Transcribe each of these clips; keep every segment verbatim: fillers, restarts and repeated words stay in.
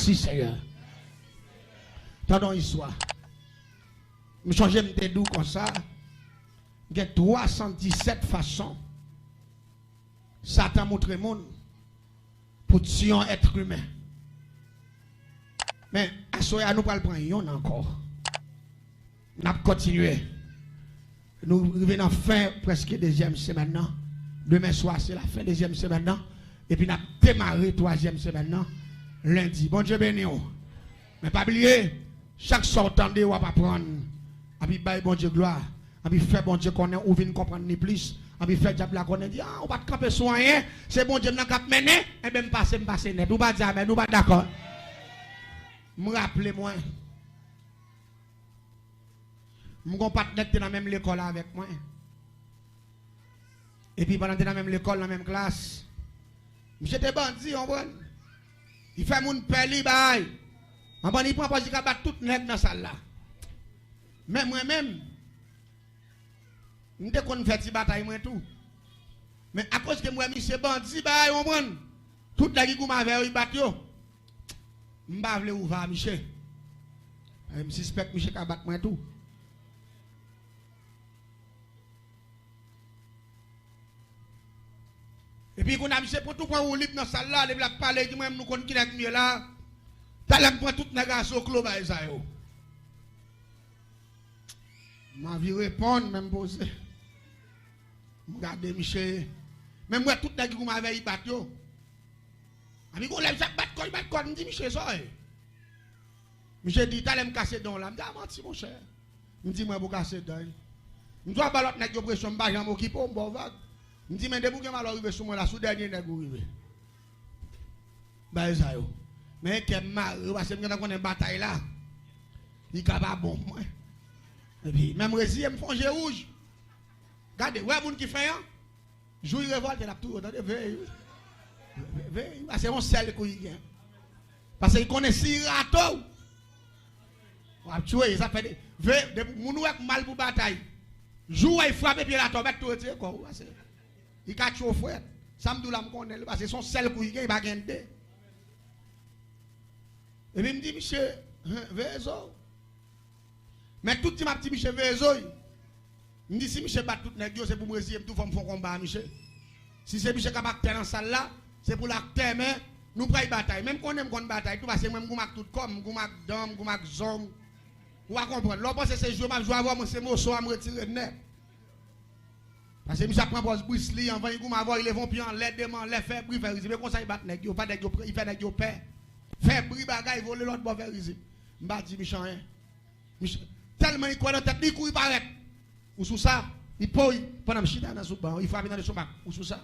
Mèsi, Senyè. Tande yon istwa. M chonje m te di w konsa, gen twa san disèt fason Satan montre moun pou tiye yon èt imen. Men, aswè a, nou pral pran yonn ankò. N ap kontinye. Nou rive nan fen prèske dezyèm semèn nan. Demen swa, se lafen dezyèm semèn nan. Epi n ap demare twazyèm semèn nan lendi. Bondye beni w. Men pa bliye, chak sa w tande, w ap aprann. Anpi bay Bondye glwa. Anpi fè Bondye konnen ou vin konprann li plis. Anpi fè dyab la konnen, di, ah, ou pa t kanpe sou anyen. Se Bondye m nan k ap mennen. Enben, m pase, m pase nèt. Ou pa di amèn, ou pa dakò. M raple mwen. M gon patnè ki te nan menm lekòl avèk mwen. Epi pandan n te nan menm lekòl, nan menm klas, misye te bandi, w konprann? Li fè moun pè li, bay. W konprann? Li pran pòz li ka bat tout nèg nan sal la. Men mwen menm, m te konn fè ti batay mwen tou. Men akoz ke m wè misye bandi, bay, w konprann? Tout nèg ki goumen avè yo, li bat yo. M pa vle ouvè a misye. E m sispèk misye ka bat mwen tou. Epi kounye a, misye pran tou pran woulib nan sal la, depi l ap pale, li di mwen, nou konn kilè k m ye la. Talè m pran tout nèg a zoklo bay sa yo. M anvi reponn, men m poze. M gade misye. Men m wè tout nèg ki goumen avè li bat yo. Anpi gon lè misye ap bat kò, li bat kò, m di misye, sa w ye? Misye di, talè m kase dan w la. M di, a manti, monchè. M di, mwen pou kase dan, wi. M di, w ap ba lòt nèg yo presyon, m pa janm okipe w, m ba w vag. M di, men depi w gen malè w rive sou mwen la, sou dènye nèg ou rive. Bagay sa yo. Men kè m mare, paske m gentan konnen batay la, li ka pa bon pou mwen. Epi, men m reziye, m fè yon je wouj. Gade, wè moun ki fenyan? Jou li revòlte, l ap touye w, tande, veye, wi. Veye, wi, paske se yon sèl kou li gen. Paske li konnen si li rate w, w ap tchwe, sa fè de, veye, depi moun ou wè k mal pou batay, jou w wè l frape pye l atè, w mèt tou retire kò w, paske li ka tchwe w frèt. Sa m di w la, m konnen l, paske se yon sèl kou li gen, li pa gen de. Epi m di misye, hen, veye zo w. Men tout di m ap di misye veye zo l. M di si misye bat tout nèg yo, se pou m reziye m tou, fò m fè yon konba a misye. Si se misye k ap aktè nan sal la, se pou l aktè, men nou pral batay. Men m konnen m konn batay tou, paske mwen m goumen ak tout kò m, m goumen ak dan m, m goumen ak zong. Ou pa konprann. Lè w panse se jwe m ap jwe avè w, mwen se moso a m retire nèt. Paske misye ap pran pòz Bruce Lee, anvan li goumen avè w, li leve yon pye anlè, de men anlè, fè bri, fè rizib. E konsa li bat nèg yo, pa nèg yo, li fè nèg yo pè. Fè bri bagay, vole lòt bò, fè rizib. M pa di misye anyen. Misye, tèlman li kwè nan tèt li, li kouri parèt. Ou sou sa? Li poy, pandan m chita nan sou ban, li frape nan lestomak. Ou sou sa?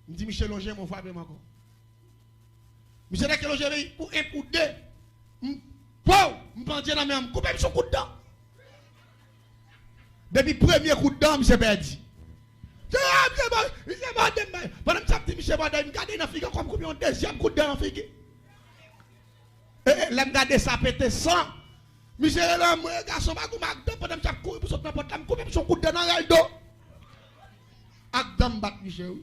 M di misye lonje men w, frape m ankò. Misye nèk lonje men pou en, pou de. M, pow! M pandye nan men an, m koupe misye yon kout dan. Depi premye kout dan, misye pèdi. Se, ah, misye mò-, misye mòde m, bay. Pandan misye ap di misye mòde m, m gade nan figi ankò, m koupe yon dezyèm kout dan nan figi. E, e, lè m gade sa pete san. Misye rele anmwe, gason pa goumen ak dan, pandan misye ap kouri pou sot nan pòt la, m koupe misye yon kout dan nan rèl do. Ak dan m bat misye, wi.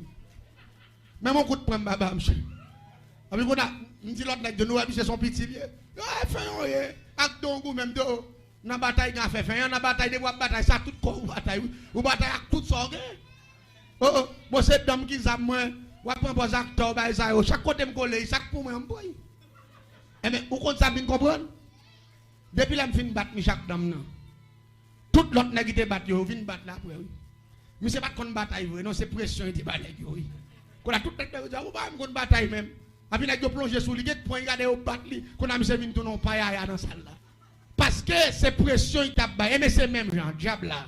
Men yon kout pran m baba, misye. Anpi kounye a, m di lòt nèg yo, nou wè misye se yon piti l ye. Yo, e fenyan w ye. Ak dan w goumen, m di, o, nan batay gen afè fenyan, nan batay depi w ap batay, sa tout kò w batay, wi. Ou batay ak tout sa w gen. O, o, bon, se dan m ki zam mwen. W ap pran pòz aktè w, bagay sa yo. Chak kote m kole, sa k pou mwen, m pran. Enben, ou konn sa m vin konprann? Depi lè m fin bat misye ak dan m nan, tout lòt nèg ki te bat yo, yo vin bat l apre, wi. Misye pa t konn batay vre, non, se presyon li te ba nèg yo, wi. Kounye a tout nèg yo di, ou pa wè m konn batay menm. Anpi nèg yo plonje sou li, gen pwen, gade yo bat li. Kounye a misye vin tounen yon payaya nan sal la. Paske se presyon li t ap bay. Enben se menm jan, dyab la.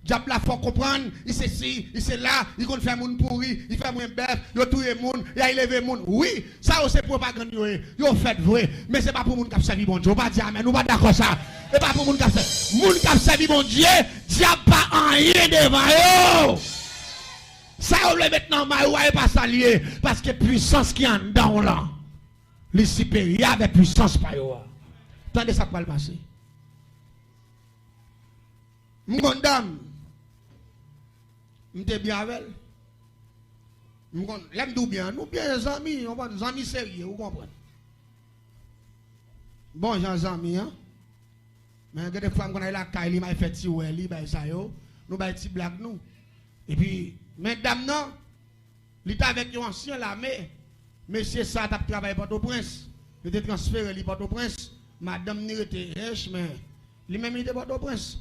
Dyab la fè w konprann, li se si, li se la, li konn fè moun pouri, li fè mwen bèf, yo touye moun, y al leve moun. Wi, sa yo se pwopagann yo ye, yo fèt vre, men se pa pou moun k ap sèvi Bondye. Ou pa di amèn, ou pa dakò sa. E pa pou moun k ap sèvi. Moun k ap sèvi Bondye, dyab pa anyen devan yo. Sa yo vle met nan may ou a, e pa sa l ye, paske pwisans ki anndan w lan, li siperyè avèk pwisans pa yo a. Tande sa k pral pase. M gon dam, m te byen avè l. M konn, lè m di w byen, nou byen zanmi, w konprann, zanmi serye, ou konprann. Bon jan zanmi an. Men gen de fwa m konn al lakay li, m al fè ti wè li, bay sa yo. Nou bay ti blag nou. Epi, men dam nan, li t avèk yon ansyen lame. Mesye sa t ap travay Pòtoprens. Yo te transfere li Pòtoprens. Madanm ni rete Ench, men li menm li te Pòtoprens.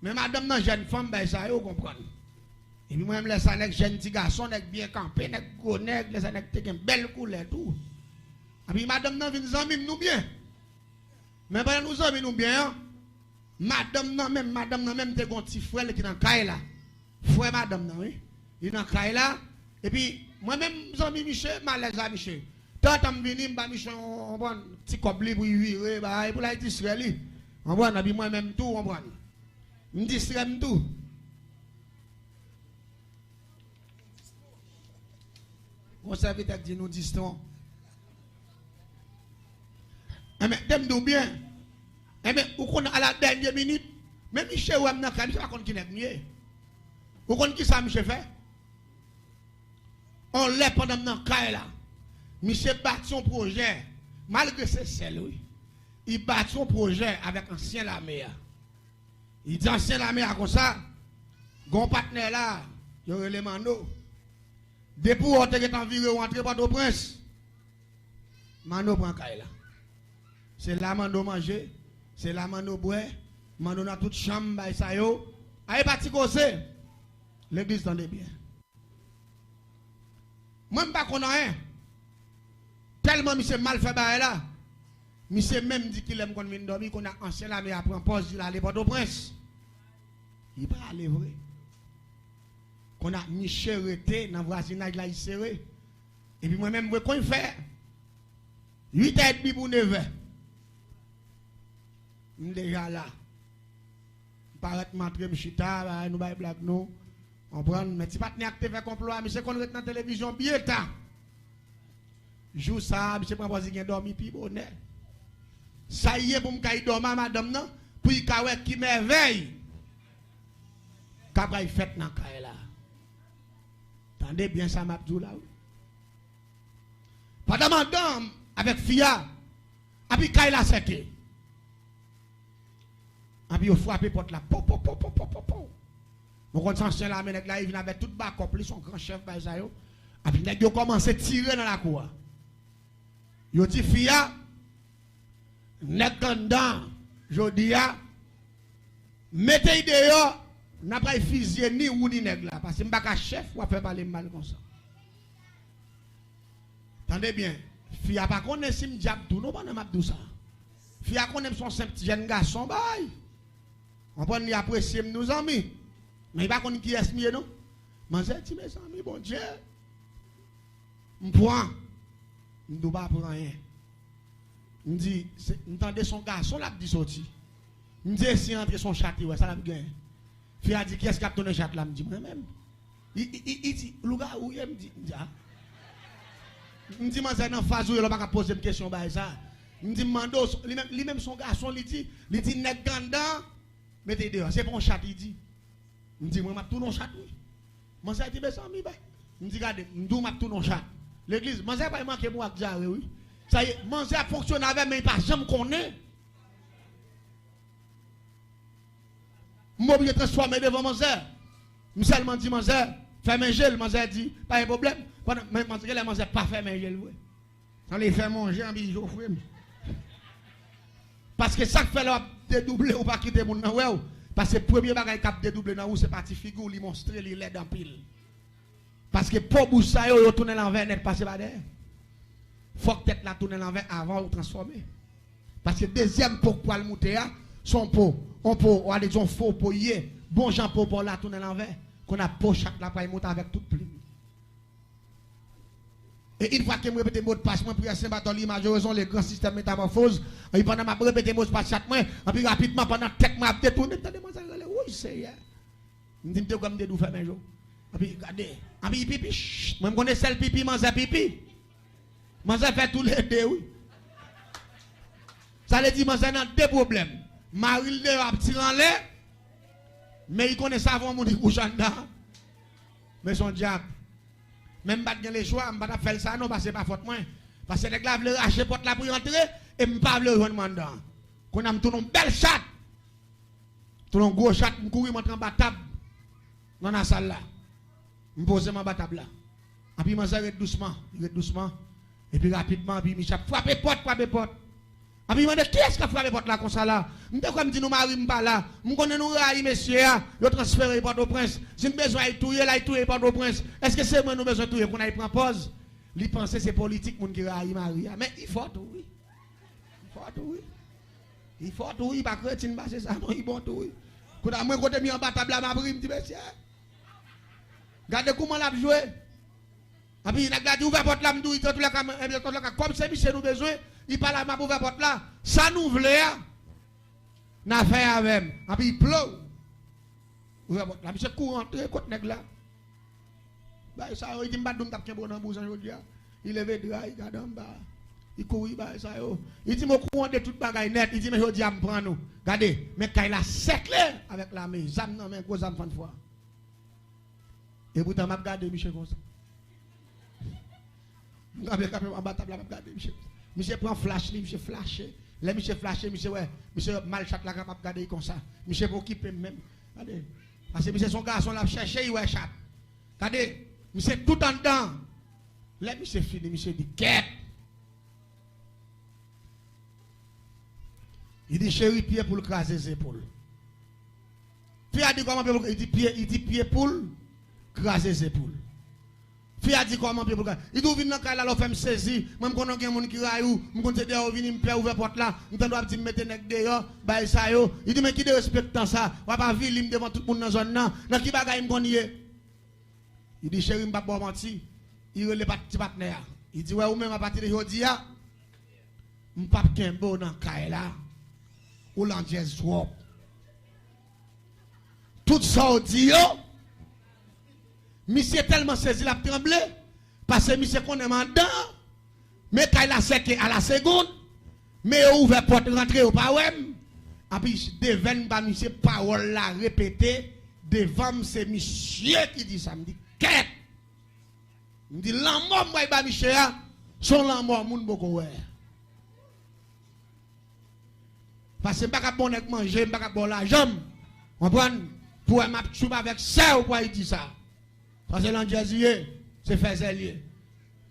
Men madanm nan jèn fanm bay sa yo, w konprann. Epi mwen menm lè sa nèg jèn ti gason, nèg byen kanpe, nèg gwo nèg, lè sa nèg te gen bèl koulè tou. Epi madanm nan vin zanmi m, nou byen. Men pandan nou zanmi nou byen an, madanm nan menm, madanm nan menm te gon ti frè l ki nan kay la. Frè madanm nan, wi. Li nan kay la. Epi, mwen menm zanmi misye, m alèz a misye. Tantan m vini, m ba misye yon, yon bon ti kòb li pou l vire, bay, pou l al distrè li. Konprann? Epi mwen menm tou, konprann? M distrè m tou. Gon sèvitè k di nou distrè. Enben, te m di w byen. Enben, ou konn a la dènye minit, men misye wè m nan kay, misye pa konn ki nèg m ye. Ou konn ki sa misye fè? On lè pandan m nan kay la, misye bati yon pwojè, malgre se sè l, wi. Li bati yon pwojè avèk ansyen lame a. Li di ansyen lame a konsa, gon patnè la, yo rele Manno. Depi w te gentan vire w antre Pòtoprens, Manno pran kay la. Se la Manno manje, se la Manno bwè, Manno nan tout chanm, bay sa yo. A e pa ti koze. Legliz tande byen. Mwen m pa konn anyen. Tèlman misye mal fè bagay la, misye menm di kilè m konn vin dòmi, kounye a ansyen lame a pran pòz, di l ale Pòtoprens. Li pa ale vre. Kounye a misye rete nan vwazinaj la, li sere. Epi mwen menm, mwen konn fè uit è edmi pou nevè. M deja la. M parèt, m antre, m chita, bagay, nou bay blag nou. Konprann? Men ti patnè a k te fè konplo a, misye konn ret nan televizyon byen ta. Jou sa a, misye pran pòz li gen dòmi pi bonè. Sa l ye pou m kay dòmi a madanm nan, pou l ka wè ki mèvèy k ap pral fèt nan kay la. Tande byen sa m ap di w la, wi. Pandan madanm avèk fi a, epi kay la sèke. Epi yo frape pòt la, po, po, po. Mwen konn se ansyen lame nèg la, li vin avèk tout bakòp li, se yon gran chèf bay sa yo. Epi nèg yo kòmanse tire nan lakou a. Yo di fi a, nèg anndan, jodi a, mete l deyò, n ap al fizye ni ou ni nèg la, paske m pa ka chèf, w ap fè pale m mal konsa. Tande byen, fi a pa konnen si m dyab tou non pandan m ap di w sa. Fi a konnen m se yon senp ti jèn gason bay. Konprann, li apresye m, nou zanmi. Men li pa konn kiyès m ye non. Manzè di, mezanmi, Bondye. M pran. M di w pa pran anyen. M di, se, m tande se yon gason l ap di soti. M di, e si antre se yon chat li wè, sa l ap genyen? Fi a di, kiyès k ap tounen chat la? M di, mwen menm. Li, li, li, li di, lougawou ye, m di, m di, a. M di, manzè nan faz ou ye, lè w pa ka poze m kesyon bagay sa. M di, m mande w, li menm, li menm se yon gason, li di, li di, nèg anndan, mete l deyò. Se pa yon chat, li di. M di, mwen, m ap tounen yon chat, wi. Manzè di, mezanmi, bay. M di, gade, m di w, m ap tounen yon chat. Legliz, manzè pa manke m ak dyare, wi. Sa ye, manzè ap fonksyone avè m, men li pa janm konnen. M oblije transfòme devan manzè. M sèlman di manzè, fèmen je l, manzè di, pa gen pwoblèm. Pandan, men manzè, genlè manzè pa fèmen je l vre. Ann li fèmen je, anpi jofre m. Paske sa k fè lè w ap dedouble, ou pa kite moun nan wè w. Paske premye bagay k ap dedouble nan ou, se pati figi w, li monstre, li lèd anpil. Paske po bouch sa yo, yo tounen l anvè nèt, pase pa dèyè. Fòk tèt la tounen l anvè avan ou transfòme. Paske dezyèm po k pral moute a, se yon po, yon po, w ale di yon fo po ye, bon jan po pa w la tounen l anvè. Kounye a po chat la pral moute avèk tout plim. E yon fwa ke m repete modpas mwen, priyè Sen Batòli, majorezon, le gran sistèm metamòfoz, epi pandan m ap repete modpas chat mwen, epi rapidman, pandan tèt mwen ap detounen, m tande manzè rele, wouy, Seyè! M di, m te kwè m te di w fèmen je w. Epi gade, epi pipi, ch, mwen m konnen sèl pipi, manzè pipi. Manzè fè toulede, wi. Sa vle di, manzè nan de pwoblèm. Mari l deyò ap tire anlè, men li konnen savon moun ki kouche anndan an. Men se yon dyab. Men m pa t gen lechwa, m pa t ap fè l sa non, paske se pa fòt mwen. Paske nèg la vle rache pòt la pou y antre, e m pa vle yo jwenn mwen anndan. Kounye a m tounen yon bèl chat. Tounen yon gwo chat, m kouri, m antre anba tab nan lasal la. M poze m anba tab la. Anpi manzè ret dousman, li ret dousman. Epi rapidman, anpi misye ap frape pòt, frape pòt. Anpi mande, "Kiyès k ap frape pòt la konsa la?" M te kwè m di nou mari m pa la. M konnen nou rayi mesye a. Yo transfere l Pòtoprens. Si n bezwen al touye l, al touye l Pòtoprens. Èske se mwen nou bezwen touye pou n al pran pòz? Li panse se politik moun ki rayi mari a. Men li fò tou wi. Li fò tou wi. Li fò tou wi. Li pa kretin pase sa non. Li bon tou wi. Kounye a mwen kote m ye anba tab la, m ap ri, m di, "Mesye, gade kouman l ap jwe." Anpi nèg la di, "Ouvè pòt la," m di, "Wi, antouka, antouka, kòm se misye nou bezwen, li pa la, m ap ouvè pòt la. Sa nou vle a, n a fè avè m." Anpi plow. Ouvè pòt la. Misye kouri antre kot nèg la. Bagay sa yo, li di m pa t di w m t ap kenbe w nan bouzen jodi a. Li leve dra, li gade anba. Li kouri bagay sa yo. Li di m, "Okouran de tout bagay nèt." Li di, "Men jodi a m pran nou. Gade, men kay la sèkle avèk lame. Zam nan men, gwo zam fann fwa." Epoutan, m ap gade misye konsa. M kanpe kanpe anba tab la, m ap gade misye. Misye pran flach li, misye flache. Lè misye flache, misye wè, misye mal chat la kapab gade li konsa. Misye pa okipe m menm. Gade. Paske misye se yon gason, l ap chèche, li wè chat. Gade, misye tout anndan. Lè misye fini, misye di, "Kèt!" Li di, "Cheri, pye poul kraze ze poul." Fi a di, "Kòman pye poul?" Li di, "Pye, li di, pye poul kraze ze poul." Fi a di, "Kòman pye poul kraze?" Li di, "Ou vin nan kay la, lè w fè m sezi. Mwen, m konnen w gen moun ki rayi w. M konn se dèyè w vini, m pè ouvè pòt la. M tande w ap di m mete nèg deyò, bagay sa yo." Li di, "Men ki derespektan sa? W ap avili m devan tout moun nan zòn nan. Nan ki bagay m konn ye?" Li di, "Cheri, m p ap ba w manti." Li rele pat-, ti patnè a. Li di, "Wè ou menm, apati de jodi a, m p ap kenbe w nan kay la. Ou landjèz twòp. Tout sa w di yo." Misye tèlman sezi, l ap tranble. Paske misye konnen m anndan. Men kay la sèke a la segonn. Men yo ouvè pòt rantre, yo pa wè m. Anpi devèn ba misye pawòl la repete devan m, se misye ki di sa. M di, "Kèt!" M di, "Lanmò m pral ba misye a, se yon lanmò moun poko wè." Paske m pa ka ba yon nèg manje, m pa ka ba w lajan m. Konprann? Pou wè m ap tchoup avèk sè w pou al di sa. Sa se landjèz li ye, se fèzè li ye.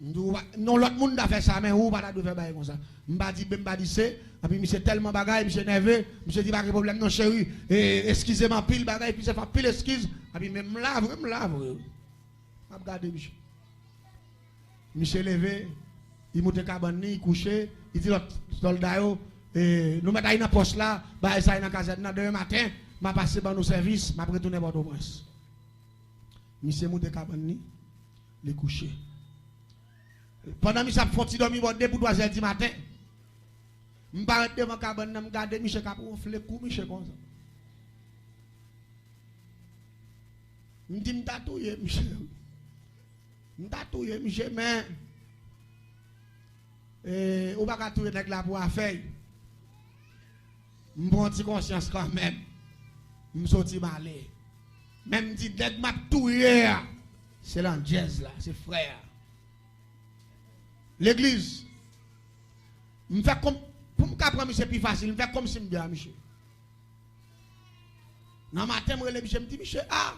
M di w pa, non, lòt moun ta fè sa, men ou pa ta dwe fè bagay konsa. M pa di B, m pa di C, anpi misye tèlman bagay, misye nève, misye di, "Pa gen pwoblèm non, cheri, e, eskize m anpil bagay," misye fè anpil eskiz, anpi men m la vre, m la vre. M ap gade misye. Misye leve, li moute kabann li, li kouche, li di lòt sòlda yo, e, "Nou mèt al nan pòs la, bagay sa a nan kazèn nan, demen maten, m a pase ban nou sèvis, m ap retounen Pòtoprens." Misye moute kabann li, li kouche. Pandan misye ap fè yon ti dòmi bò de pou twazè di maten, m parèt devan kabann nan, m gade misye k ap wonfle kou misye konsa. M di m ta touye misye. M ta touye misye, men, e, ou pa ka touye nèg la pou afè l. M pran ti konsyans kanmenm. M soti m ale. Men m di, nèg m ap touye a, se landjèz la, se frè a. Legliz, m fè kòm, pou m ka pran misye pi fasil, m fè kòmsi m byen a misye. Nan maten, m rele misye, m di, "Misye, a!"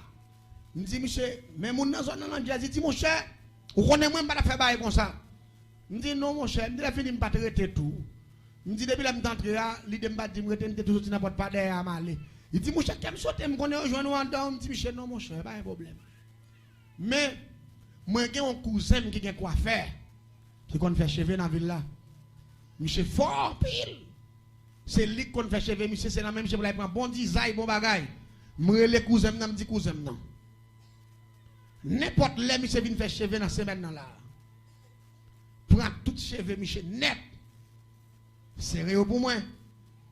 M di, "Misye, men moun nan zòn nan, landjèz." Li di, "Monchè, ou konnen mwen, m pa t ap fè bagay konsa." M di, "Non, monchè." M di, "Lè fini, m pa t rete tou." M di, "Depi lè m t antre a, lide m pa t di m rete, m te tou soti nan pòt pa dèyè a, m ale." Li di, "Monchè, kè m sote, m konnen yo jwenn ou anndan." M di, "Misye, non, monchè, pa gen pwoblèm." Men, mwen gen yon kouzen m ki gen kwafè, ki konn fè cheve nan vil la. Misye fò anpil. Se li k konn fè cheve misye, se nan men misye pou l al pran bon dizay, bon bagay. M rele kouzen m nan, m di kouzen m nan, nenpòt lè misye vin fè cheve nan semèn nan la, pran tout cheve misye nèt, sere yo pou mwen,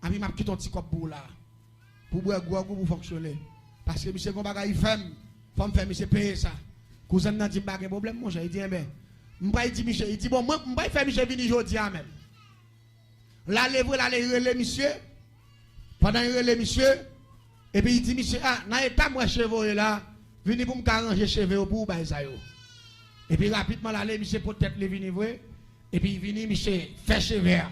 anpi m ap kite yon ti kòb pou ou la, pou bwè gwòg ou pou fonksyone. Paske misye gon bagay li fè m, fò m fè misye peye sa. Kouzen m nan di m pa gen pwoblèm, monchè. Li di, enben, m pral di misye, li di, bon, mwen, m pral fè misye vini jodi a menm. L ale vre, l ale rele misye. Pandan l rele misye, epi li di misye, a, nan eta m wè cheve w ye la, vini pou m ka ranje cheve yo pou ou, bagay sa yo. Epi rapidman l ale, misye pot tèt li vini vre. Epi li vini, misye fè cheve a.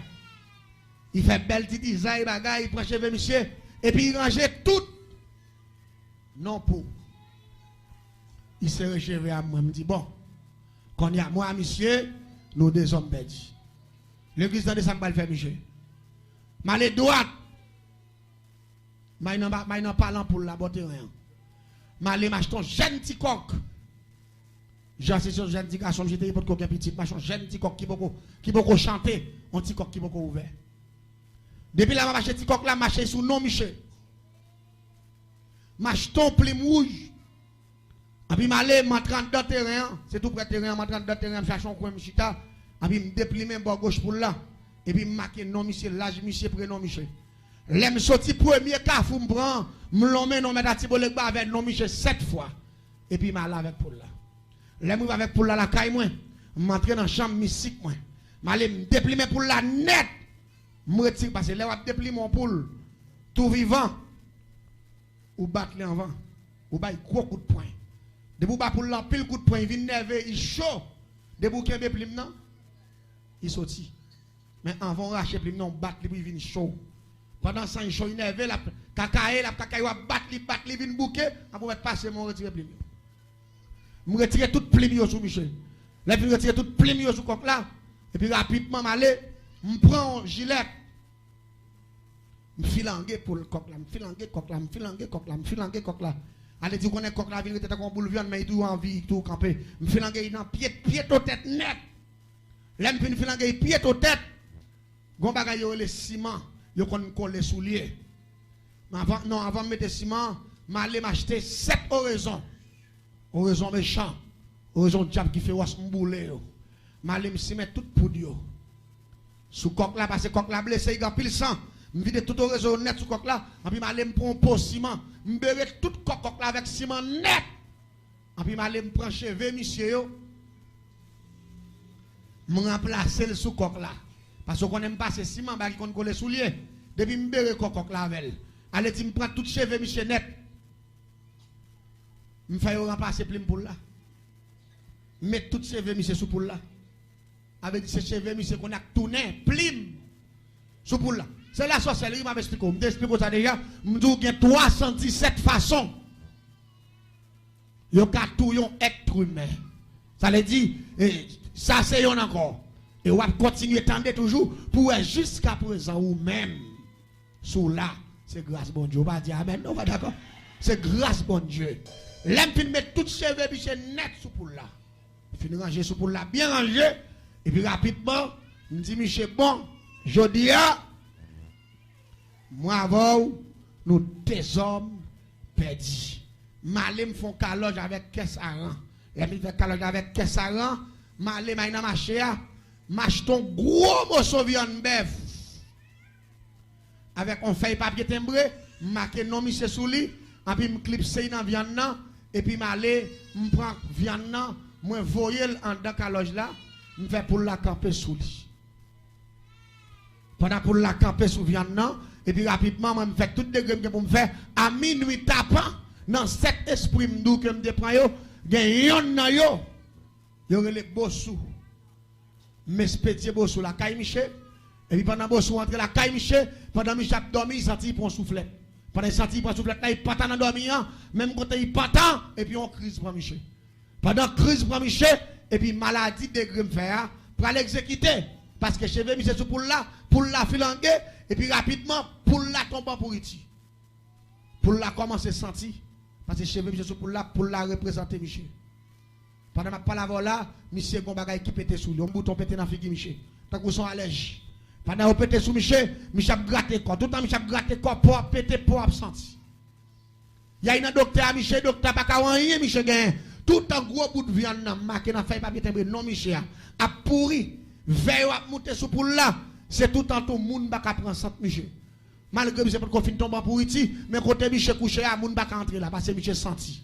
Li fè bèl ti dizay bagay, li pran cheve misye. Epi li ranje tout non pou. Li sere cheve a mwen, m di, bon, kounye a, mwen a misye, nou de zòm pèdi. Legliz tande sa m pral fè misye. M ale dwat. M al nan, m al nan palan poul la, bò teren an. M ale m achte yon jèn ti kòk. Jan se yon jèn ti gason, misye te gen potko gen pitit, m achte yon jèn ti kòk ki poko, ki poko chante, yon ti kòk ki poko ouvè. Depi la m ap achte ti kòk la, m achte sou non misye. M achte yon plim wouj. Anpi m ale, m antre anndan teren an. Se tou prè teren an, m antre anndan teren an, m chache yon kwen, m chita. Anpi m deplimen bò goch poul la. Epi m make non misye, laj misye, prenon misye. Lè m soti premye kafou m pran, m lonmen non mèt Atibolegba avè non misye sèt fwa. Epi m ale avèk poul la. Lè m rive avèk poul la lakay mwen, m antre nan chanm mistik mwen. M ale, m deplimen poul la nèt. M retire, paske lè w ap deplimen yon poul, tou vivan, ou bat li anvan. Ou bay gwo kout pwen. Depi w ba poul la anpil kout pwen, li vin nève, li cho. Depi w kenbe plim nan, li soti. Men anvan w rache plim nan, w bat li pou li vin cho. Pandan san li cho, li nève, l ap kakaye, l ap kakaye, w ap bat li, bat li, vin bouke, apre w mèt pase men w retire plim yo. M retire tout plim yo sou misye. Lè m fin retire tout plim yo sou kòk la, epi rapidman m ale, m pran yon jilèt. M filange poul kòk la, m filange kòk la, m filange kòk la, m filange kòk la. Ale di w konnen kòk la vin rete tankou yon boul vyann, men li toujou anvi, li toujou kanpe. M filange li nan pye, pye to tèt nèt. Lè m fin filange li pye to tèt, gon bagay yo rele siman, yo konn kole sou lye. Men avan, non, avan m mete siman an, m ale m achte sèt orezon. Orezon mechan, orezon dyab ki fewòs, m boule yo. M ale m simen tout poud yo sou kòk la, paske kòk la blese, li gen anpil san. M vide tout orezon yo nèt sou kòk la, anpi m ale m pran yon po siman, m bere tout kò kòk la avèk siman nèt. Anpi m ale m pran cheve misye yo, m ranplase l sou kòk la. Paske w konnen m pase siman, bagay ki konn kole sou lye. Depi m bere kò kòk la avè l. Ale di m pran tout cheve misye nèt. M fè yo ranplase plim poul la. M met tout cheve misye sou poul la. Sa vle di se cheve misye kounye a k tounen plim sou poul la. Se la sòsèlri m ap esplike w. M te esplike w sa deja. M di w gen twa san disèt fason yo ka touye yon èt imen. Sa vle di, e, sa se yonn ankò. E w ap kontinye tande toujou pou w wè jiskaprezan ou menm. Si w la, se gras Bondye. Ou pa di amèn, non, ou pa dakò? Se gras Bondye. Lè m fin met tout cheve misye nèt sou poul la, fin ranje sou poul la, byen ranje, epi rapidman, m di misye, bon, jodi a, mwen avè w, nou dezòm pèdi. M ale m fè yon kalòj avèk kè saran. Lè m fin fè kalòj avèk kè saran, m ale m al nan mache a, m achte yon gwo moso vyann bèf avèk yon fèy papye tenbre, m make non misye sou li, anpi m klipse li nan vyann nan, epi m ale, m pran vyann nan, mwen voye l anndan kalòj la, m fè poul la kanpe sou li. Pandan poul la kanpe sou vyann nan, epi rapidman, mwen, m fè tout degre m gen pou m fè, a minwi tapan, nan sèt espri m di w ke m te pran yo, gen yonn nan yo, yo rele Bosou. M espedye Bosou lakay misye. Epi pandan Bosou antre lakay misye, pandan misye ap dòmi, li santi li pran yon souflèt. Pandan li santi li pran souflèt la, li pantan nan dòmi an, menm kote li pantan, epi yon kriz pran misye. Pandan kriz pran misye, epi maladi degre m fè a pral egzekite, paske cheve misye sou poul la, poul la filange, epi rapidman, poul la tonbe an pouriti. Poul la kòmanse santi, paske cheve misye sou poul la, poul la reprezante misye. Pandan m ap pale avè w la, misye gon bagay ki pete sou li, yon bouton pete nan figi misye, tankou se yon alèji. Pandan yo pete sou misye, misye ap grate kò. Toutan misye ap grate kò, po ap pete, po ap santi. Y al nan doktè a, misye, doktè a pa ka wè anyen misye genyen. Toutan gwo bout vyann nan, m make nan fèy papye tenbre non misye a, ap pouri. Vè yo ap moute sou poul la, se toutan tou moun pa ka pran sant misye. Malgre misye potko fin tonbe an pouriti, men kote misye kouche a, moun pa ka antre la, paske misye santi.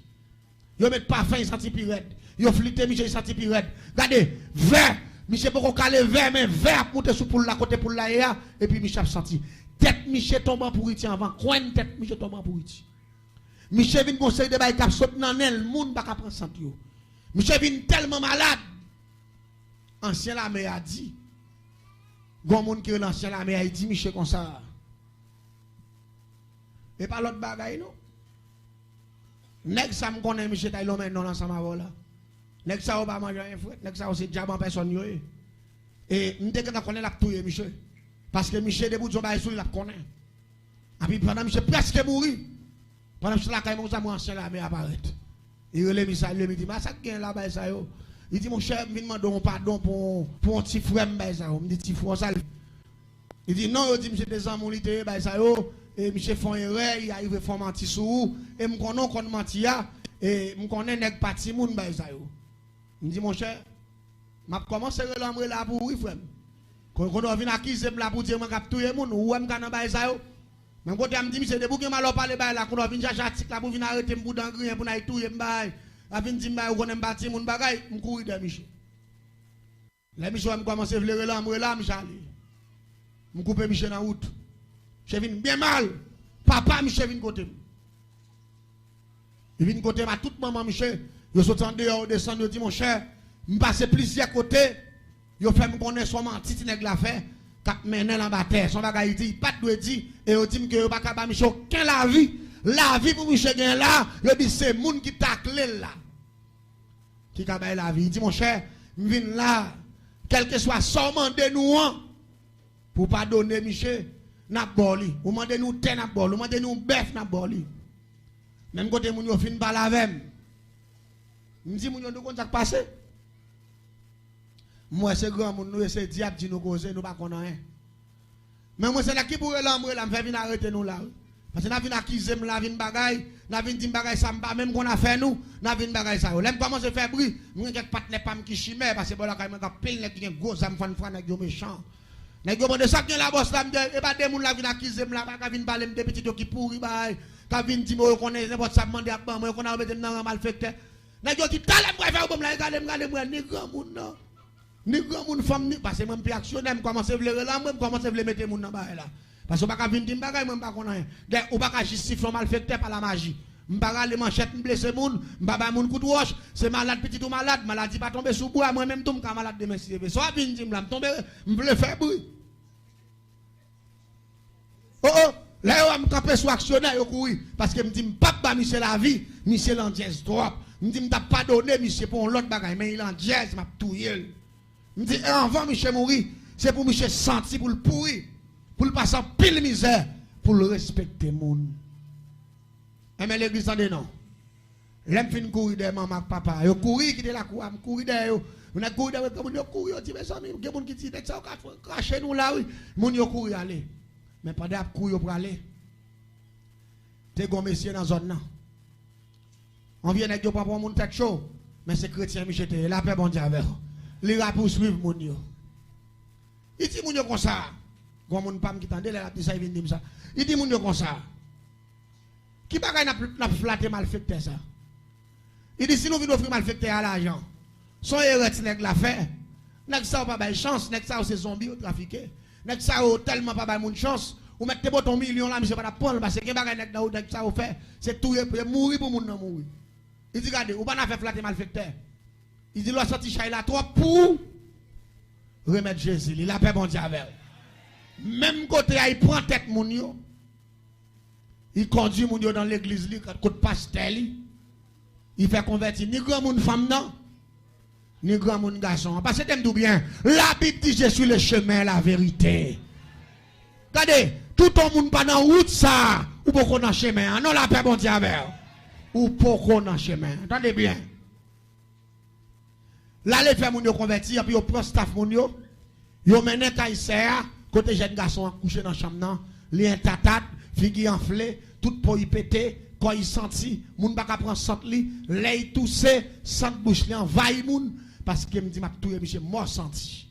Yo met pafen, li santi pi rèd. Yo flite misye, li santi pi rèd. Gade, vè, misye poko ka leve, men vè ap moute sou poul la, kote poul la ye a, epi misye ap santi. Tèt misye tonbe an pouriti anvan, kwenn tèt misye tonbe an pouriti. Misye vin gon seri de bagay k ap sot nan nen l, moun pa ka pran sant yo. Misye vin tèlman malad. Ansyen lame a di, gon moun ki rele ansyen lame a, li di misye konsa, e pa lòt bagay non. Nèg sa m konnen misye t al lonmen non ansanm avè w la. Nèg sa yo pa manje anyen frèt. Nèg sa yo se dyab an pèsòn yo ye. E m te gentan konnen l ap touye misye. Paske misye depi w di yon bagay sou li, l ap konnen. Epi pandan misye prèske mouri, pandan misye lakay mwen konsa, m wè ansyen lame a parèt. Li rele m, li salye m, li di m, "A sa k gen la, bagay sa yo?" Li di, "Monchè, m vin mande w yon padon pou, pou yon ti frè m, bagay sa yo." M di, "Ti frè w sa l fè?" Li di, "Non, yo di misye te zanmi w, li te ye, bagay sa yo. E misye fè yon erè, li arive fè yon manti sou ou. E m konnen w konn manti a. E m konnen nèg pa timoun, bagay sa yo." M di, "Monchè, m ap kòmanse rele anmwe la pou ou, wi, frè m. Kon, kounye a w vin akize m la pou di e mwen k ap touye moun, ou wè m ka nan bagay sa yo?" Menm kote a m di misye, "Depi w gen malè w pale bagay la, kounye a w vin chache atik la pou vin arete m pou dan griyen, pou n al touye m, bagay. A vin di m bagay, ou konnen m pa timoun, bagay." M kouri dèyè misye. Lè misye wè m kòmanse vle rele anmwe la, misye ale. M koupe misye nan wout. Misye vin byen mal. Papa misye vin kote m. Li vin kote m a tout manman misye. Yo soti andeyò, yo desann, yo di, "Monchè, m pase plizyè kote. Yo fè m konnen se yon manti ti nèg la fè k ap mennen l anba tè. Se yon bagay li di, li pa t dwe di. E yo di m ke yo pa ka ba misye okenn lavi. Lavi pou misye gen la, yo di se moun ki takle l la ki ka bay lavi." Li di, "Monchè, m vin la. Kèlkeswa sa w mande nou an, pou w padone misye, n ap ba w li. Ou mande nou tè, n ap ba w li. Ou mande nou bèf, n ap ba w li." Menm kote moun yo fin pale avè m, m di moun yo, "Nou konn sa k pase? M wè se granmoun nou ye, se dyab di nou koze, nou pa konn anyen." Men mwen se nèg ki pou rele anmwe la, m fè vin arete nou la, wi. Paske n a vin akize m, n a vin bagay, n a vin di m bagay sa m pa menm konn afè nou, n a vin bagay sa yo. Lè m kòmanse fè bri, m gen kèk patnè pa m ki chimè, paske bò lakay mwen gen anpil nèg ki gen gwo zam fann fwa, nèg yo mechan. Nèg yo mande sa k gen la bòs la, m di, e pa de moun la vin akize m la, pa ka vin pale m de pitit yo ki pouri bay, ka vin di m yo konnen nenpòt sa m mande ap ban mwen, yo konnen yo mete m nan ran malfektè. Nèg yo di talè m pral fè yo ban m la, e gade m, gade m wè ni granmoun nan. Ni granmoun fanm, ni, paske mwen m pi aksyonè, m kòmanse vle rele anmwe, m kòmanse vle mete moun nan bagay la. Paske ou pa ka vin di m bagay, mwen m pa konn anyen. Dayè, ou pa ka jis sifle yon malfektè pa lamaji. M pa rale manchèt, m blese moun, m pa bay moun kout wòch, se malad pitit ou malad, maladi pa tonbe sou bwa, mwen menm tou m ka malad demen si Dye vle. Sa w ap vin di m la, m tonbe, m vle fè bri. Oh, oh, lè yo wè m kanpe sou aksyonè, yo kouri. Paske m di m p ap ba misye lavi, misye landjèz twòp. M di m t ap padone misye pou yon lòt bagay, men li landjèz, m ap touye l. M di, e anvan misye mouri, se pou misye santi pou l pouri, pou l pase anpil mizè, pou l respekte moun. Enben legliz, tande non. Lè m fin kouri dèyè manman ak papa, yo kouri kite lakou a, m kouri dèyè yo. Moun nèg kouri dèyè yo, moun yo kouri, yo di, mezanmi, gen moun ki di, nèg sa yo ka krache nou la, wi. Moun yo kouri ale. Men pandan y ap kouri, yo prale, te gon mesye nan zòn nan. Yon vye nèg yo pran pou yon moun tèt cho, men se kretyen misye te ye. Lapè Bondye avè w. Li rapouswiv moun yo. Li di moun yo konsa, gon moun pa m ki tande lè l ap di sa, li vin di m sa. Li di moun yo konsa, ki bagay n ap, n ap flate malfektè sa? Li di, si nou vin ofri malfektè a lajan, se yon erè ti nèg la fè. Nèg sa yo pa bay chans, nèg sa yo se zonbi yo trafike. Nèg sa yo tèlman pa bay moun chans, ou mèt te pote yon milyon la, misye pa t ap pran l, paske gen bagay nèg nan, nèg sa yo fè, se touye, se mouri pou moun nan mouri. Li di, gade, ou pa nan afè flate malfektè. Li di, lè w santi chay la twòp pou ou, remèt Jezi li, lapè Bondye avè w. Menm kote a, li pran tèt moun yo. Li kondui moun yo nan legliz li, kot pastè li. Li fè konvèti ni granmoun fanm nan, ni granmoun gason an. Paske tande m di w byen, Labib di, je suis le chemin, la vérité. Gade, tout yon moun pa nan wout sa, ou poko nan chemen an. Non, lapè Bondye avè w. Ou poko nan chemen an. Tande byen. L ale fè moun yo konvèti, epi yo pran staf moun yo, yo mennen kay sè a, kote jèn gason an kouche nan chanm nan, li entatat, figi anfle, tout po li pete, kò li santi, moun pa ka pran sant li, lè li touse, sant bouch li anvayi moun, paske m di m ap touye misye mò santi.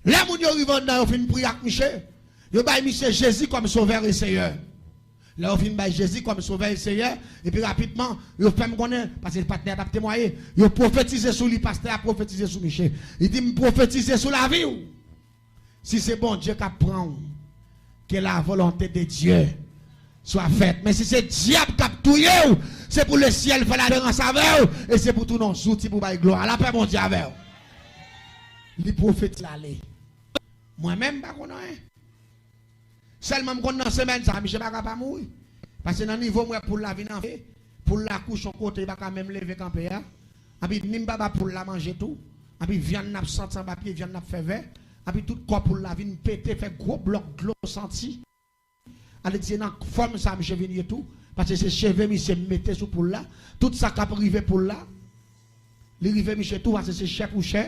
Lè moun yo rive anndan, yo fin priye ak misye, yo bay misye Jezi kòm Sovè e Seyè. Lè yo fin bay Jezi kòm Sovè e Seyè, epi rapidman, yo fè m konnen, paske patnè a t ap temwaye, yo pwofetize sou li, pastè a pwofetize sou misye. Li di, m pwofetize sou lavi w. Si se Bondye k ap pran w, que la volonté de Dieu soit faite. Men si se dyab k ap touye w, Se pou lesyèl fè laferans avè w, e se pou tounen yon zouti pou bay glwa. Lapè Bondye avè w. Li pwofetize l ale. Mwen menm, m pa konn anyen. Sèlman m konn nan semèn sa, misye pa ka pa mouri. Paske nan nivo m wè poul la vin anfle, poul la kouche yon kote, li pa ka menm leve kanpe a. Anpi ni m pa ba poul la manje tou. Anpi vyann n ap santi anba pye, vyann n ap fè vè. Anpi tout kò poul la vin pete, fè gwo blòk dlo santi. Ale di se nan fòm sa misye vin ye tou, paske se cheve misye m mete sou poul la. Tout sa k ap rive poul la, li rive misye tou, paske se chè pou chè,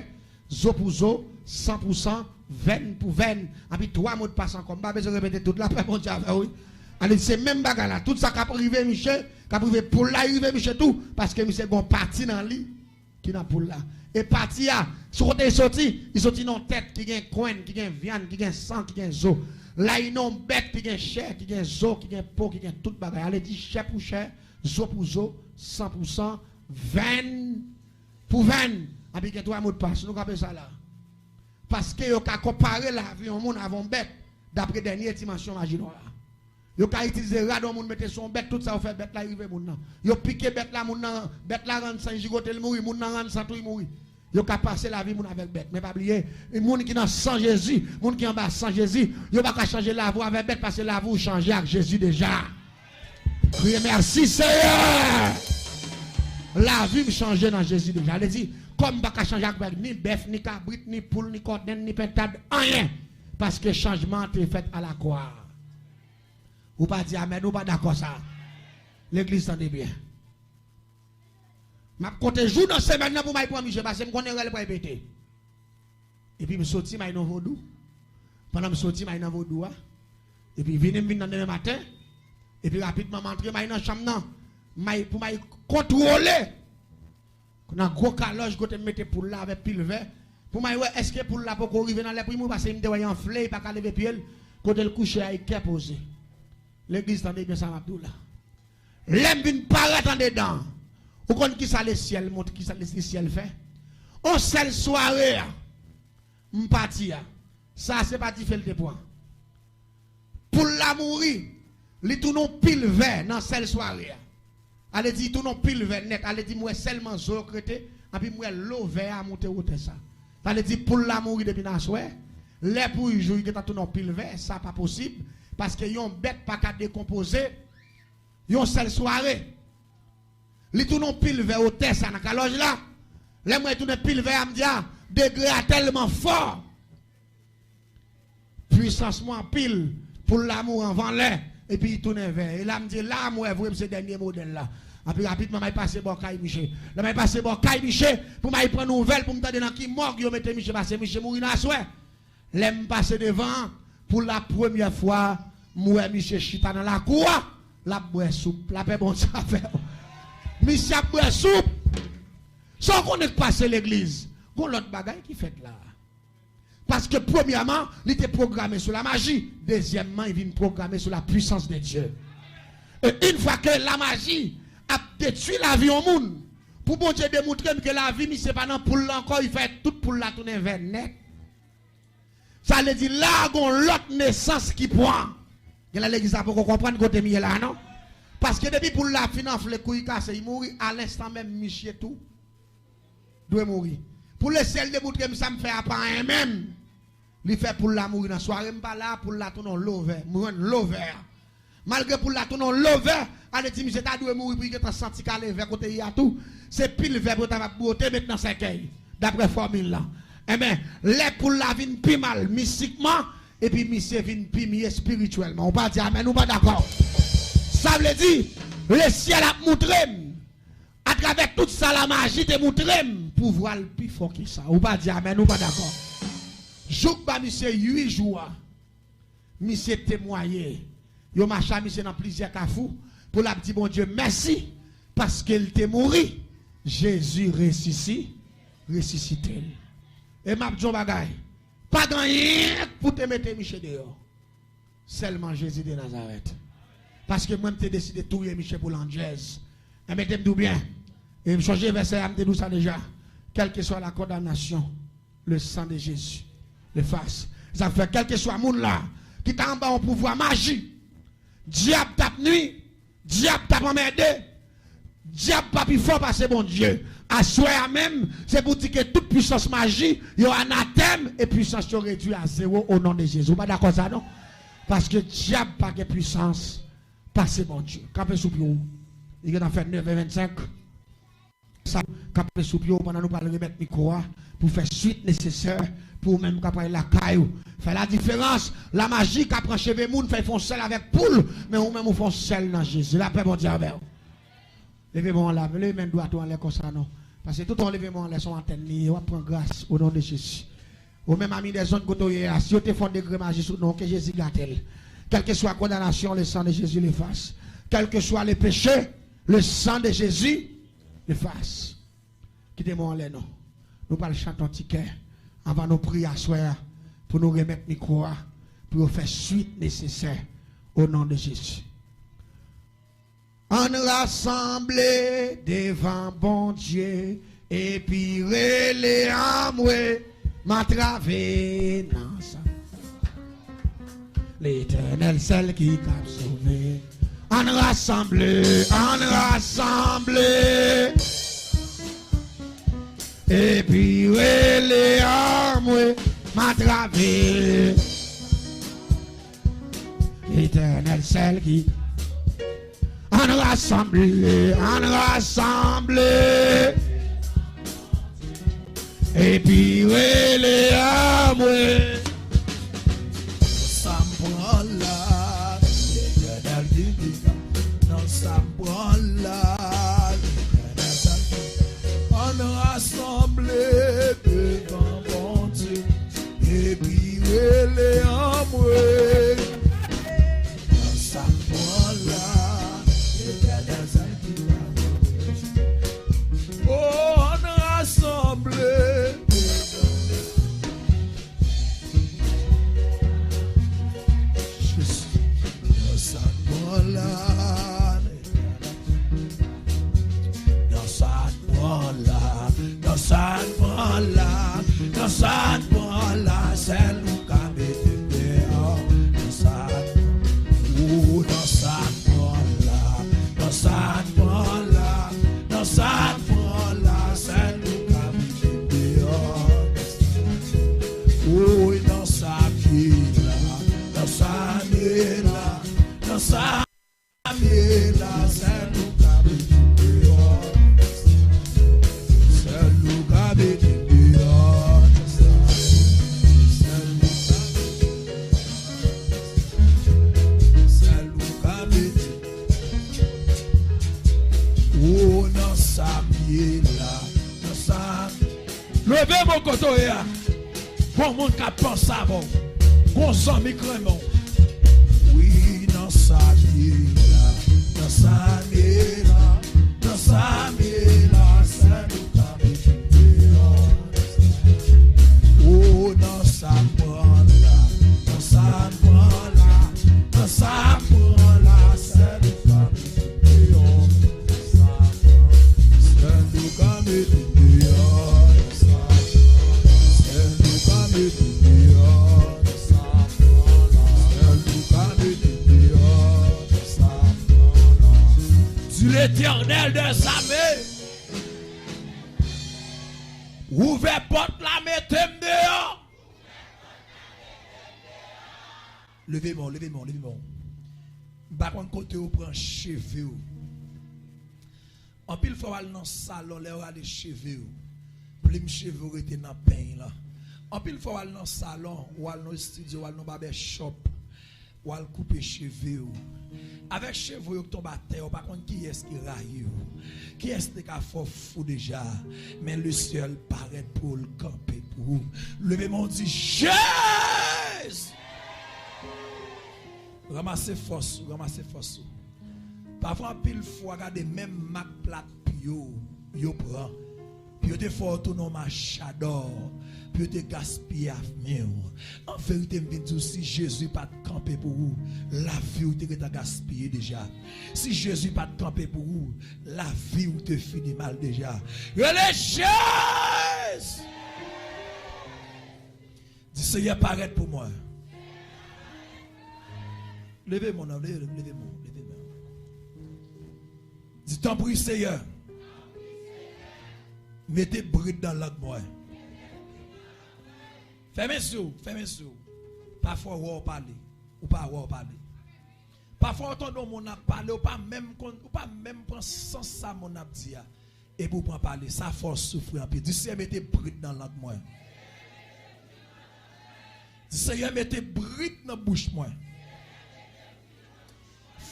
zo pou zo, san pou san, venn pou venn. Anpi twa modpas ankò. M pa bezwen repete tout la, lapè Bondye avè w, wi. Ale di se menm bagay la. Tout sa k ap rive misye, k ap rive poul la, li rive misye tou, paske misye gen yon pati nan li ki nan poul la. E pati a, sou kote li soti, li soti nan yon tèt ki gen kwenn, ki gen vyann, ki gen san, ki gen zo. La li nan yon bèt ki gen chè, ki gen zo, ki gen po, ki gen tout bagay. Ale di chè pou chè, zo pou zo, san pou san, venn pou venn. Anpi gen twa modpas, nou kanpe sa la. Paske yo ka konpare lavi yon moun avè yon bèt, dapre dènye dimansyon maji nwa a. Yo ka itilize rad yon moun mete sou yon bèt, tout sa yo fè bèt la rive moun nan. Yo pike bèt la, moun nan, bèt la rann san, jigote l mouri, moun nan rann san tou, li mouri. Yo ka pase lavi moun avèk bèt. Men pa bliye, moun ki nan san Jezi, moun ki anba san Jezi, yo pa ka chanje lavi w avèk bèt, paske lavi w chanje ak Jezi deja. Kriye mèsi Seyè! Lavi m chanje nan Jezi deja. Vle di, kò m pa ka chanje avèk ni bèf, ni kabrit, ni poul, ni kòdèn, ni pentad, anyen. Paske chanjman an te fèt alakwa. Ou pa di amèn, ou pa dakò sa. Legliz, tande byen. M ap konte jou nan semèn nan pou m al pran misye, paske m konnen rèl pral pete. Epi m soti, m al nan vodou. Pandan m soti, m al nan vodou a. Epi vini, m vin nan demen maten. Epi rapidman, m antre, m al nan chanm nan. M al, pou m al kontwole. Nan gwo kalòj kote m mete poul la avèk pil vè. Pou m al wè èske poul la poko rive nan lè pou l mouri, paske m te wè l anfle, li pa ka leve pye l. Kote l kouche a, li kè poze. Legliz, tande byen sa m ap di w la. Lè m vin parèt andedan, ou konn kisa lesyèl montre, kisa lesyèl fè? On sèl sware a, m pati a. Sa se pa dife l te pran. Poul la mouri, li tounen yon pil vè nan sèl sware a. Ale di, li tounen yon pil vè nèt. Ale di, m wè sèlman zo yo k rete, anpi m wè lo vè a monte wotè sa. Sa vle di, poul la mouri depi nan aswè. Lè pou l jou, li gentan tounen yon pil vè, sa pa posib, paske yon bèt pa ka dekonpoze yon sèl sware. Li tounen yon pil vè wotè sa nan kalòj la. Lè m wè li tounen pil vè a, m di, a, degre a tèlman fò. Pwisans mwen anpil, poul la mouri anvan lè, epi li tounen vè. E la m di, la m wè vre m se dènye modèl la. Anpi rapidman, m al pase bò kay misye. Lè m al pase bò kay misye, pou m al pran nouvèl, pou m tande nan ki mòg yo mete misye, paske misye mouri nan aswè. Lè m pase devan an, pou la premyè fwa, m wè misye chita nan lakou a, l ap bwè soup. Lapè Bondye avè w. Misye ap bwè soup. Sa w konnen k pase legliz? Gon lòt bagay ki fèt la. Paske premyèman, li te pwograme sou la maji. Dezyèmman, li vin pwograme sou la puissance de Dieu. E yon fwa ke la maji ap detwi lavi yon moun, pou Bondye demoutre m ke lavi misye pa nan poul la ankò, li fè tout poul la tounen vè nèt. Sa vle di la gon lòt nesans ki pran. Genlè legliz la poko konprann kote m ye la non. Paske depi poul la fin anfle, kou li kase, li mouri, a lenstan menm misye tou dwe mouri. Pou lesyèl demoutre m sa m fè a pa anyen menm. Li fè poul la mouri nan sware m pa la, poul la tounen yon lovè. M jwenn lovè a. Malgre poul la tounen yon lovè, ale di misye ta dwe mouri pou li gentan santi kale vè kote li a tou. Se pil vè pou yo ta va bwote met nan sèkèy, daprè fòmil lan. Enben, lè poul la vin pi mal mistikman, epi misye vin pi mye espirityèlman. Ou pa di amèn, ou pa dakò. Sa vle di, lesyèl ap moutre m, atravè tout sa la maji te moutre m, pouvwa l pi fò ke sa. Ou pa di amèn, ou pa dakò. Jouk ba misye uit jou a, misye temwaye. Yo mache a misye nan plizyè kafou pou l ap di Bondye mèsi paske l te mouri. Jezi resisi, resisite l. E m ap di yon bagay, pa gen anyen pou te mete misye deyò. Sèlman Jezi de Nazarèt. Paske mwen, m te deside touye misye pou landjèz. Enben, te m di w byen. E m sonje vèsè a, m te di w sa deja. Quelle que soit la condamnation, le sang de Jésus l'efface. Sa fè, kèlkeswa moun la ki ta anba yon pouvwa maji, dyab t ap nwi, dyab t ap anmède, Dyab pa pi fò pase Bondye. Aswè a menm, se pou di ke tout pwisans maji yo anatèm e pwisans yo redui a zewo o non de Jezi. Ou pa dakò sa non? Paske dyab pa gen pwisans pase Bondye. Kanpe sou pye w. Li gentan fè nèf è vennsenk. Sa, kanpe sou pye w pandan nou pral remèt mikwo a pou fè swit nesesè pou ou menm k ap pral lakay ou. Fè ladiferans. Lamaji ka pran cheve moun, fè l fè yon sèl avèk poul, men ou menm ou fè yon sèl nan Jezi. Lapè Bondye avè w. Leve men w anlè, leve men dwat ou anlè konsa non. Paske tout ou leve men w anlè se yon antèn li ye, w ap pran gras o non de Jezi. Ou menm ami dè zòn kote w ye a, si yo te fè yon degre maji sou non w, ke Jezi gate l. Kèlkeswa kondanasyon, le sang de Jésus l'efface. Quel que soit le péché, le sang de Jésus l'efface. Kite men w anlè non. Nou pral chante yon ti kè anvan nou priye aswè a pou nou remèt mikwo a pou yo fè swit nesesè o non de Jezi. Ann rasanble devan Bondye epi rele anmwe m antrave nan sa. Letènèl sèl ki kab sove. Ann rasanble, ann rasanble epi rele anmwe m antrave. Letènèl sèl ki Ann rasanble, ann rasanble epi rele anmwe. Sa m pran la, Letènèl vini. Nan sa m pran la, Letènèl sa m pran. Ann rasanble devan Bondye epi rele anmwe. Nan sa m pran la, Letènèl sa ki la. O, ann rasanble. Nan sa m pran la, Nan sa n pran la, nan sa n pran la, nan sa n pran la, sèl ou ka mete m deyò. Nan sa n pran, o, nan sa n pran la, nan sa n pran la, nan sa n pran la, sèl ou ka mete m deyò. O, nan sa m ye la, nan sa m ye la, nan sa Sèl ou ka mete m deyò. Sèl ou ka mete m deyò. Sèl ou ka, sèl ou ka mete. O, nan sa m ye la, nan sa m Leve men w kote w ye a. Gon moun k ap panse avè w. Gon zanmi k renmen w. Wi, nan sa m ye la, nan sa m ye la, nan sa m ye la, sèl ou ka mete m deyò. O, nan sa m pran la, nan sa m pran la, nan sa m pran la, sèl ou ka mete m deyò. Sèl ou ka mete m deyò. Sèl ou ka mete m deyò. Sèl ou ka mete m deyò. Di Letènèl dèzame, ouvè pòt la, mete m deyò. Leve men w, leve men w, leve men w. M pa konn kote w pran cheve w. Anpil fwa w al nan salon, lè yo rale cheve w, plim cheve w rete nan peny lan. Anpil fwa w al nan salon, w al nan estidyo, w al nan babèchòp, w al koupe cheve w. Avèk cheve w yo k tonbe atè, w pa konn kiyès ki rayi w, kiyès te ka fè w fou deja, men Lesyèl parèt pou l kanpe pou ou. Leve men w, di, Jezi! Ranmase fòs ou, ranmase fòs ou. Pafwa, anpil fwa, gade, menm mak plat pye w yo pran, pou yo te fè w tounen yon machadò, pou yo te gaspiye avni w. An verite, m vin di w, si Jezi pa t kanpe pou ou, lavi w te gentan gaspiye deja. Si Jezi pa t kanpe pou ou, lavi w te fini mal deja. Rele Jezi! Di, Senyè, parèt pou mwen. Leve men w, leve, leve men w, leve men w. Di, Tanpri, Seyè, mete brid nan lang mwen. Fèmen zye w, fèmen zye w. Pafwa w wè w pale, ou pa wè w pale. Pafwa w tande yon moun ap pale, ou pa menm konn, ou pa menm pran sans sa moun ap di a. Epi w pran pale, sa fè w soufri anpil. Di, Seyè, mete brid nan lang mwen. Di, Seyè, mete brid nan bouch mwen.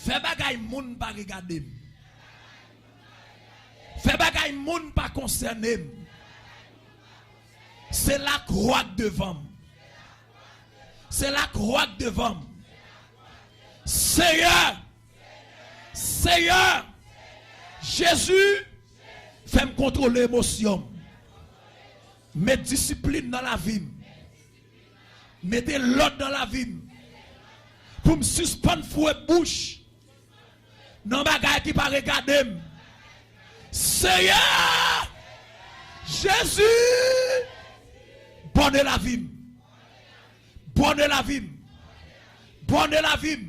Fè bagay moun pa regade m. Fè bagay moun pa konsène m. Se lakwa k devan m. Se lakwa k devan m. Seyè, Seyè, Jezi, fè m kontwole emosyon m. Met disiplin nan lavi m. Mete lòd nan lavi m. Pou m sispann foure bouch nan bagay ki pa regade m. Seyè Jezi, bòne lavi m. Bòne lavi m. Bòne lavi m.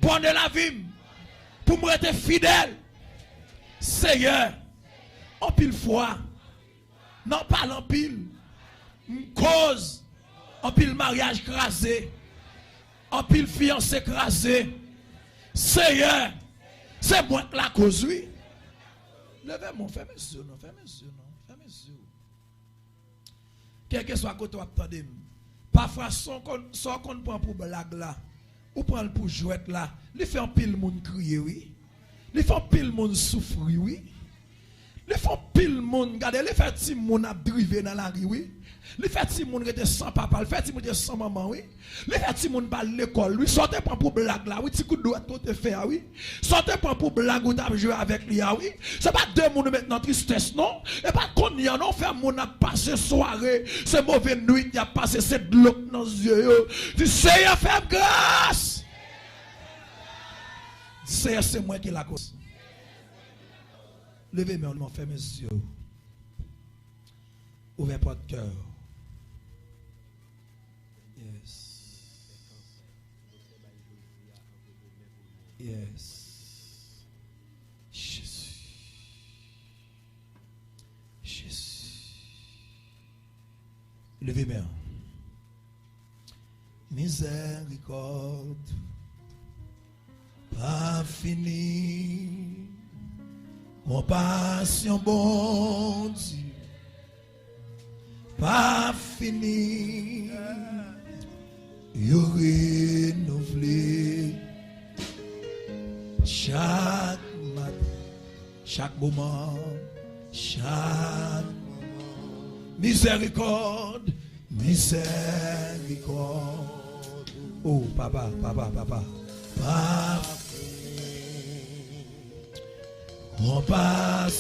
Bòne lavi m. Pou m rete fidèl. Seyè, anpil fwa, nan pale anpil, m koz anpil maryaj kraze, anpil fiyanse kraze. Seyè, se mwen k lakoz, wi. Leve men w, fèmen zye w non, fèmen zye w non, fèmen zye w. Kèlkeswa kote w ap tande m, pafwa sa w konn, sa w konn pran pou blag la, ou pran l pou jwèt la. Li fè anpil moun kriye, wi. Li fè anpil moun soufri, wi. Li fè anpil moun, gade, li fè timoun ap drive nan lari, wi. Li fè timoun rete san papa, li fè timoun rete san manman, wi. Li fè timoun pa al lekòl, wi. Sa w te pran pou blag la, wi, ti kout dwèt ke w te fè a, wi. Sa w te pran pou blag ou t ap jwe avèk li a, wi. Se pa de moun ou met nan tristès, non. E pa kounye a, non, fè moun ap pase sware. Se move nwit y ap pase, se dlo k nan zye yo. Di, Seyè, fè m gras. Di, Seyè, se mwen ki lakoz. Leve men w, fèmen zye w. Ouvè pòt kè w. Yes. Yes. Jezi. Jezi. Leve men w. Mizèrikòd pa fini. Konpasyon Bondye pa fini. Yo renouvle chak maten. Chak moman, chak moman. Mizèrikòd, mizèrikòd. Oh, papa, papa, papa. Papa. Konpas.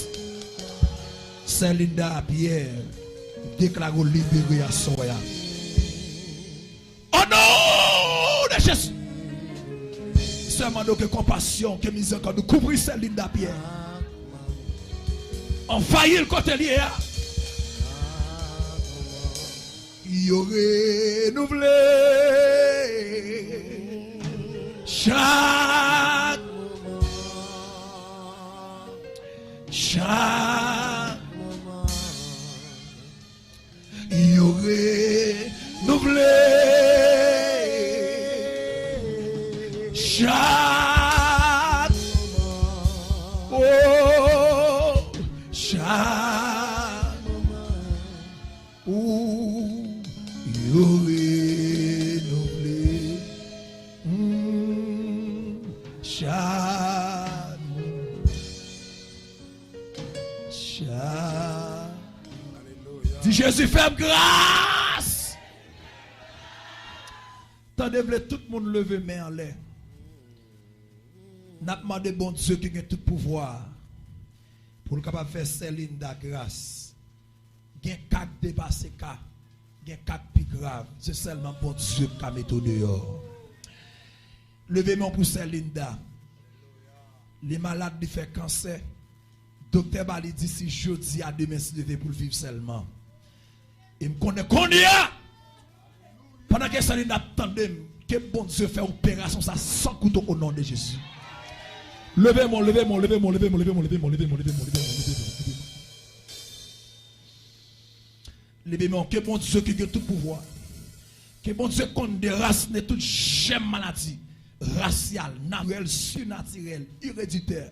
Sè Linda Pierre, deklare w libere aswè a. O non de Jezi. Sè, mande w ke konpasyon, ke mizèrikòd ou kouvri sè Linda Pierre. Anvayi l kote l ye a. Yo renouvle chak, chak Yo renouvle chak, oh, chak, oh, yo renouvle, mm, chak, chak. Di, Jezi, fè m gras. Tande, vle tout moun leve men anlè. N ap mande Bondye ki gen tout pouvwa a pou l kapab fè sè Linda gras. Gen ka k depase ka, gen ka k pi grav. Se sèlman Bondye k ka mete w deyò. Leve men w pou sè Linda. Li malad, li fè kansè. Doktè ba li disi jodi a, demen si Dye vle, pou l viv sèlman. E m konnen kounye a, pandan ke sè Linda ap tande m, ke Bondye fè operasyon sa san kouto o non de Jezi. Leve men w, leve men w, leve men w, leve men w, leve men w, leve men w, leve men w, leve men w, leve men w, leve men w. Leve men w, ke Bondye ki gen tout pouvwa, ke Bondye konn derasinen tout jèm maladi, rasyal, natirèl, sinatirèl, ereditè.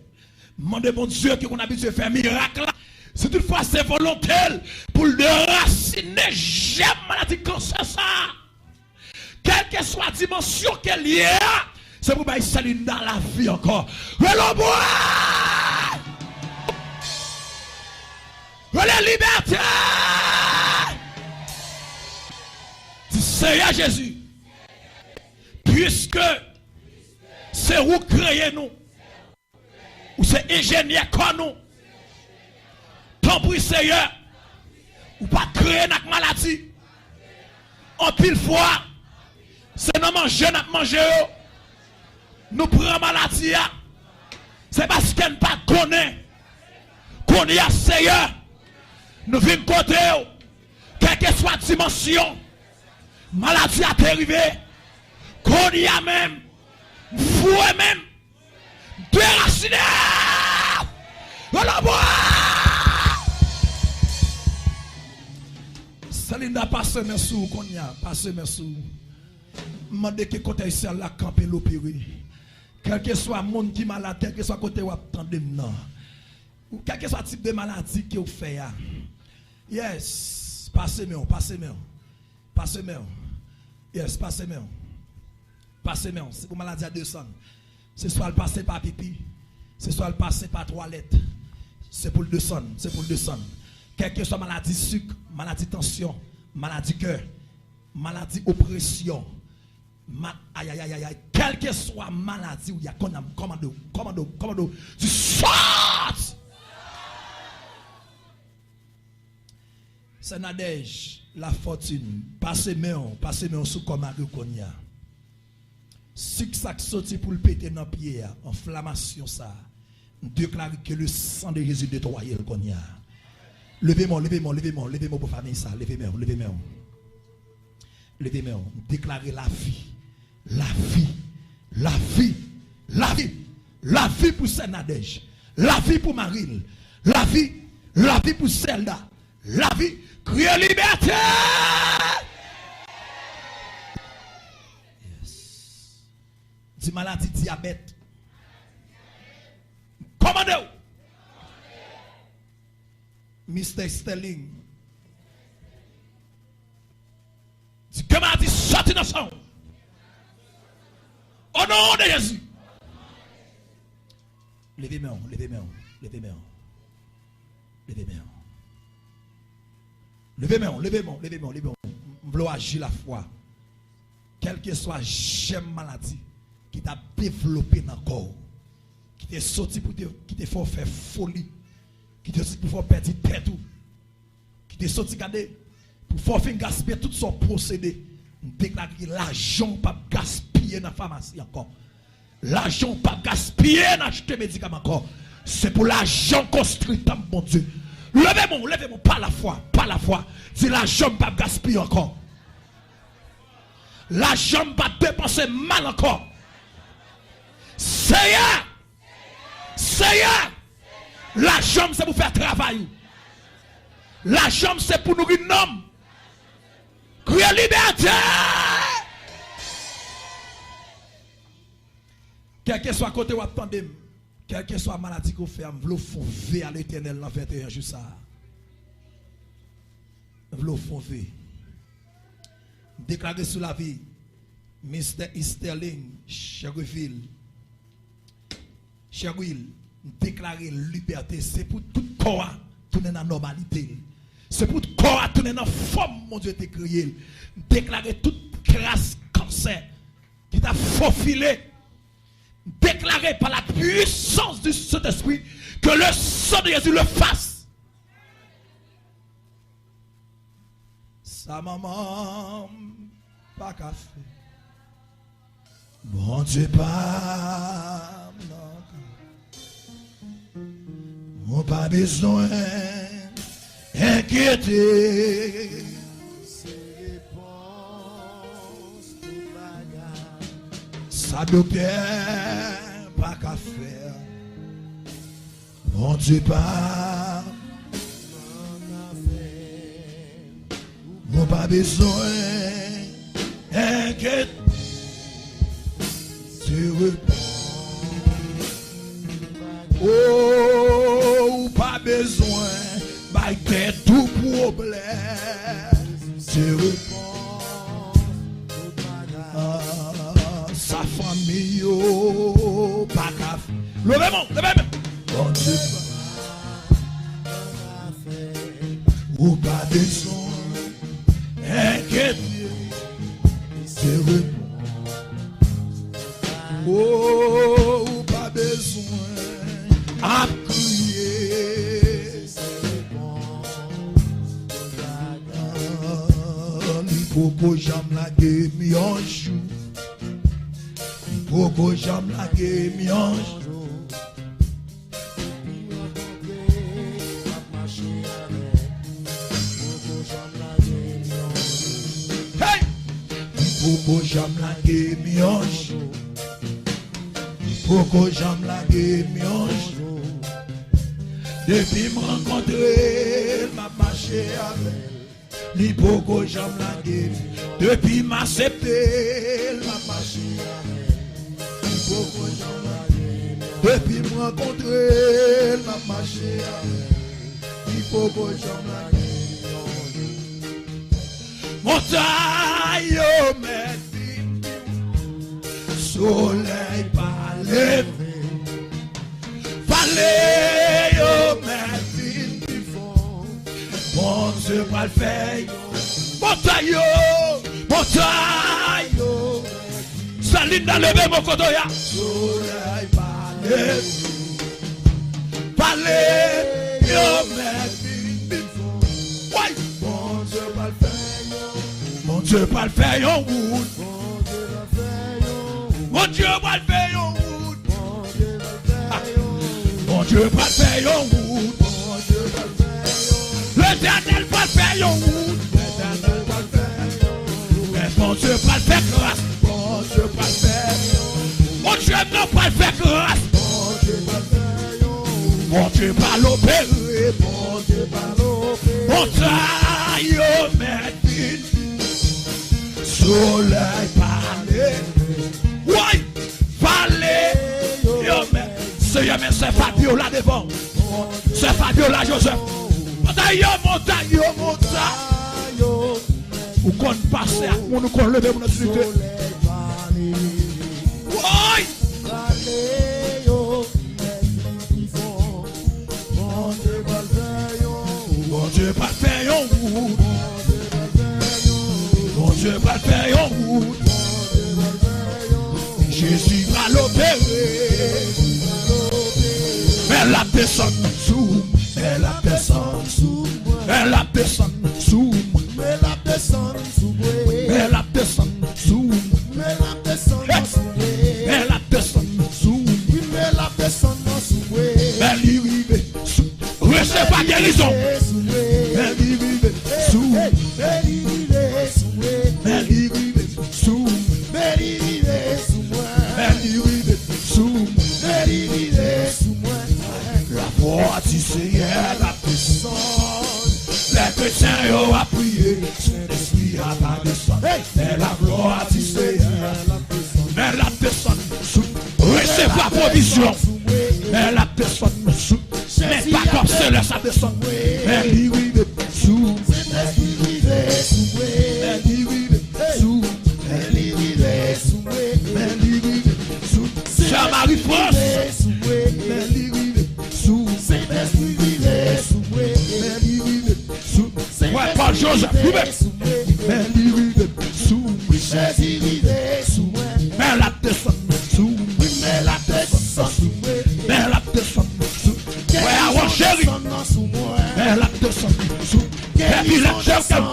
Mande Bondye ki konn abitye fè mirak la, si toutfwa se volonte l pou l derasinen jèm maladi kansè sa a. Kèlkeswa dimansyon ke l ye a, se pou bay Selinda lavi ankò. Rele w bwè! Rele libète! Di, Seyè Jezi, piske se ou k kreye nou, ou se enjenyè kò nou. Tanpri, Seyè, ou pa t kreye n ak maladi. Anpil fwa, se nan manje n ap manje yo, nou pran maladi a. Se paske n pa t konnen. Kounye a, Seyè, nou vin kote w. Kèlkeswa dimansyon maladi a te rive, kounye a menm, m foure men m. Derasine! Rele w bwè! Selinda, pase men sou ou kounye a. Pase men sou ou. M mande ke kotèy syèl la kanpe l opere. Kèlkeswa moun ki malad, kèlkeswa kote w ap tande m nan, ou kèlkeswa tip de maladi ke w fè a. Yes, pase men w, pase men w. Pase men w. Yes, pase men w. Pase men w. Se pou maladi a desann. Se swa l pase pa pipi, se swa l pase pa twalèt. Se pou l desann, se pou l desann. Kèlkeswa maladi sik, maladi tansyon, maladi kè, maladi opresyon, ma-, ayayayayay, kèlkeswa maladi w ye a, kòmande w, kòmande w, kòmande w, di sòti! Sè Nadège, Lafortune, pase men w, pase men w sou kò mari w kounye a. Sik sa k soti pou l pete nan pye a, anflamasyon sa a, m deklare ke le sang de Jésus netwaye l kounye a. Leve men w, leve men w, leve men w, leve men w pou fanmi sa, leve men w, leve men w. Leve men w, m deklare lavi, lavi, lavi, lavi, lavi pou sè Nadège, lavi pou mari l, lavi, lavi pou Zelda, lavi, kriye libète! Yes. Di maladi dyabèt. Kòmande w! Mistè Sterling. Di ke maladi sòti nan san w. O non de Jezi. Leve men w, leve men w, leve men w. Leve men w. Leve men w, leve men w, leve men w, leve men w. M vle w aji lafwa. Kèlkeswa jèm maladi ki t ap devlope nan kò w, ki te soti pou te, ki te fè w fè foli, ki te soti pou fè w pèdi tèt ou, ki te soti gade pou fè w fin gaspiye tout sa w posede, m deklare lajan w p ap gaspiye nan famasi ankò. Lajan w p ap gaspiye nan achte medikaman ankò. Se pou lajan w konstwi tanp Bondye. Leve men w, leve men w, pa lafwa, pa lafwa. Di, lajan m p ap gaspiye ankò. Lajan m p ap depanse mal ankò. Seyè, Seyè, lajan m se pou fè travay ou. Lajan m se pou nouri nanm. Kriye libète! Kèlkeswa kote w ap tande m, kèlkeswa maladi ke w fè a, m vle w fè yon ve a Letènèl nan venteyen jou sa a. M vle w fè yon ve. M deklare sou lavi Mistè Esterling Chervil, Chervil, m deklare libète. Se pou tout kò a tounen nan nòmalite l. Se pou tout kò a tounen nan fòm Bondye te kreye l. M deklare tout tras kansè ki t ap fofile. M deklare par la puissance du Saint-Esprit que le sang de Jésus le fasse. Sa manman m pa ka fè, Bondye pa m nan ka. Ou pa bezwen enkyete. Sa doktè pa ka fè. Bondye pa, mwen pa bezwen enkyete. Se repons. Oh, ou pa bezwen bay tèt ou pwoblèm. Se repons. Ah, sa fanmi yo pa ka fè. Leve men, leve men. Bondye pa, ou pa bezwen enkyete. Se repons. Oh, ou pa bezwen ap kriye. Ah, li poko janm lage m yon jou. Li poko janm lage m yon jou. Hey! Li poko janm lage m yon jou. Li poko janm lage m yon jou. Depi m rankontre l, m ap mache avè l. Li poko janm lage m. Depi m aksepte l, m ap mache avè l. Li poko janm lage m. Depi m rankontre l, m ap mache avè l. Li poko janm lage m. Montay yo mèt vin pi wo. Solèy pa leve. Vale yo mèt vin pi fon. Bondye pral fè yo. Montay yo, montay yo. Salinda, leve men w kote w ye a. Solèy pa leve. Vale yo mèt vin pi fon. Woy! Bondye pral fè yo. Bondye pral fè yon wout. Bondye pral fè yon wout. Bondye pral fè yon wout. Letènèl pral fè yon wout. Men Bondye pral fè gras. Bondye pral fè. Bondye m nan pral fè gras. Bondye pral opere. Montay yo mèt vin. Solèy pa leve. Woy! Vale yo mèt. Seyè, men sè Fabiola devan. Sè Fabiola Joseph. Montay yo, montay yo, montay yo. Ou konn pase ak moun, ou konn leve moun nan difikilte. Woy! Bondye pral fè yon wout. Bondye pral fè yon wout. Jezi pral opere. Men l ap desann sou mwen. Men l ap desann sou mwen. Men l ap desann sou mwen. Men l ap desann sou mwen. Men l ap desann sou mwen. Men l ap desann sou mwen. Men l ap desann sou mwen. Men li rive sou. Resevwa gerizon. Men li rive sou. Men li rive sou. Men li rive sou. Lavwa di Seyè la desann. Lè kretyen yo ap priye, Sentespri a pa desann. Men lavwa di Seyè la desann. Men l ap desann sou. Resevwa pwovizyon. Men l ap desann sou. Men bakòp selès ap desann. Men li rive sou. Men li rive sou. Men li rive sou. Sè Marie France. Men li rive sou. Men li rive sou. Frè Paul Joseph, rive. Men li rive sou. Jezi rive sou mwen. Men l ap desann sou. Men l ap desann sou. Men l ap desann sou. Frè Aaron Chéry. Men l ap desann sou. Frè Pilat Joseph.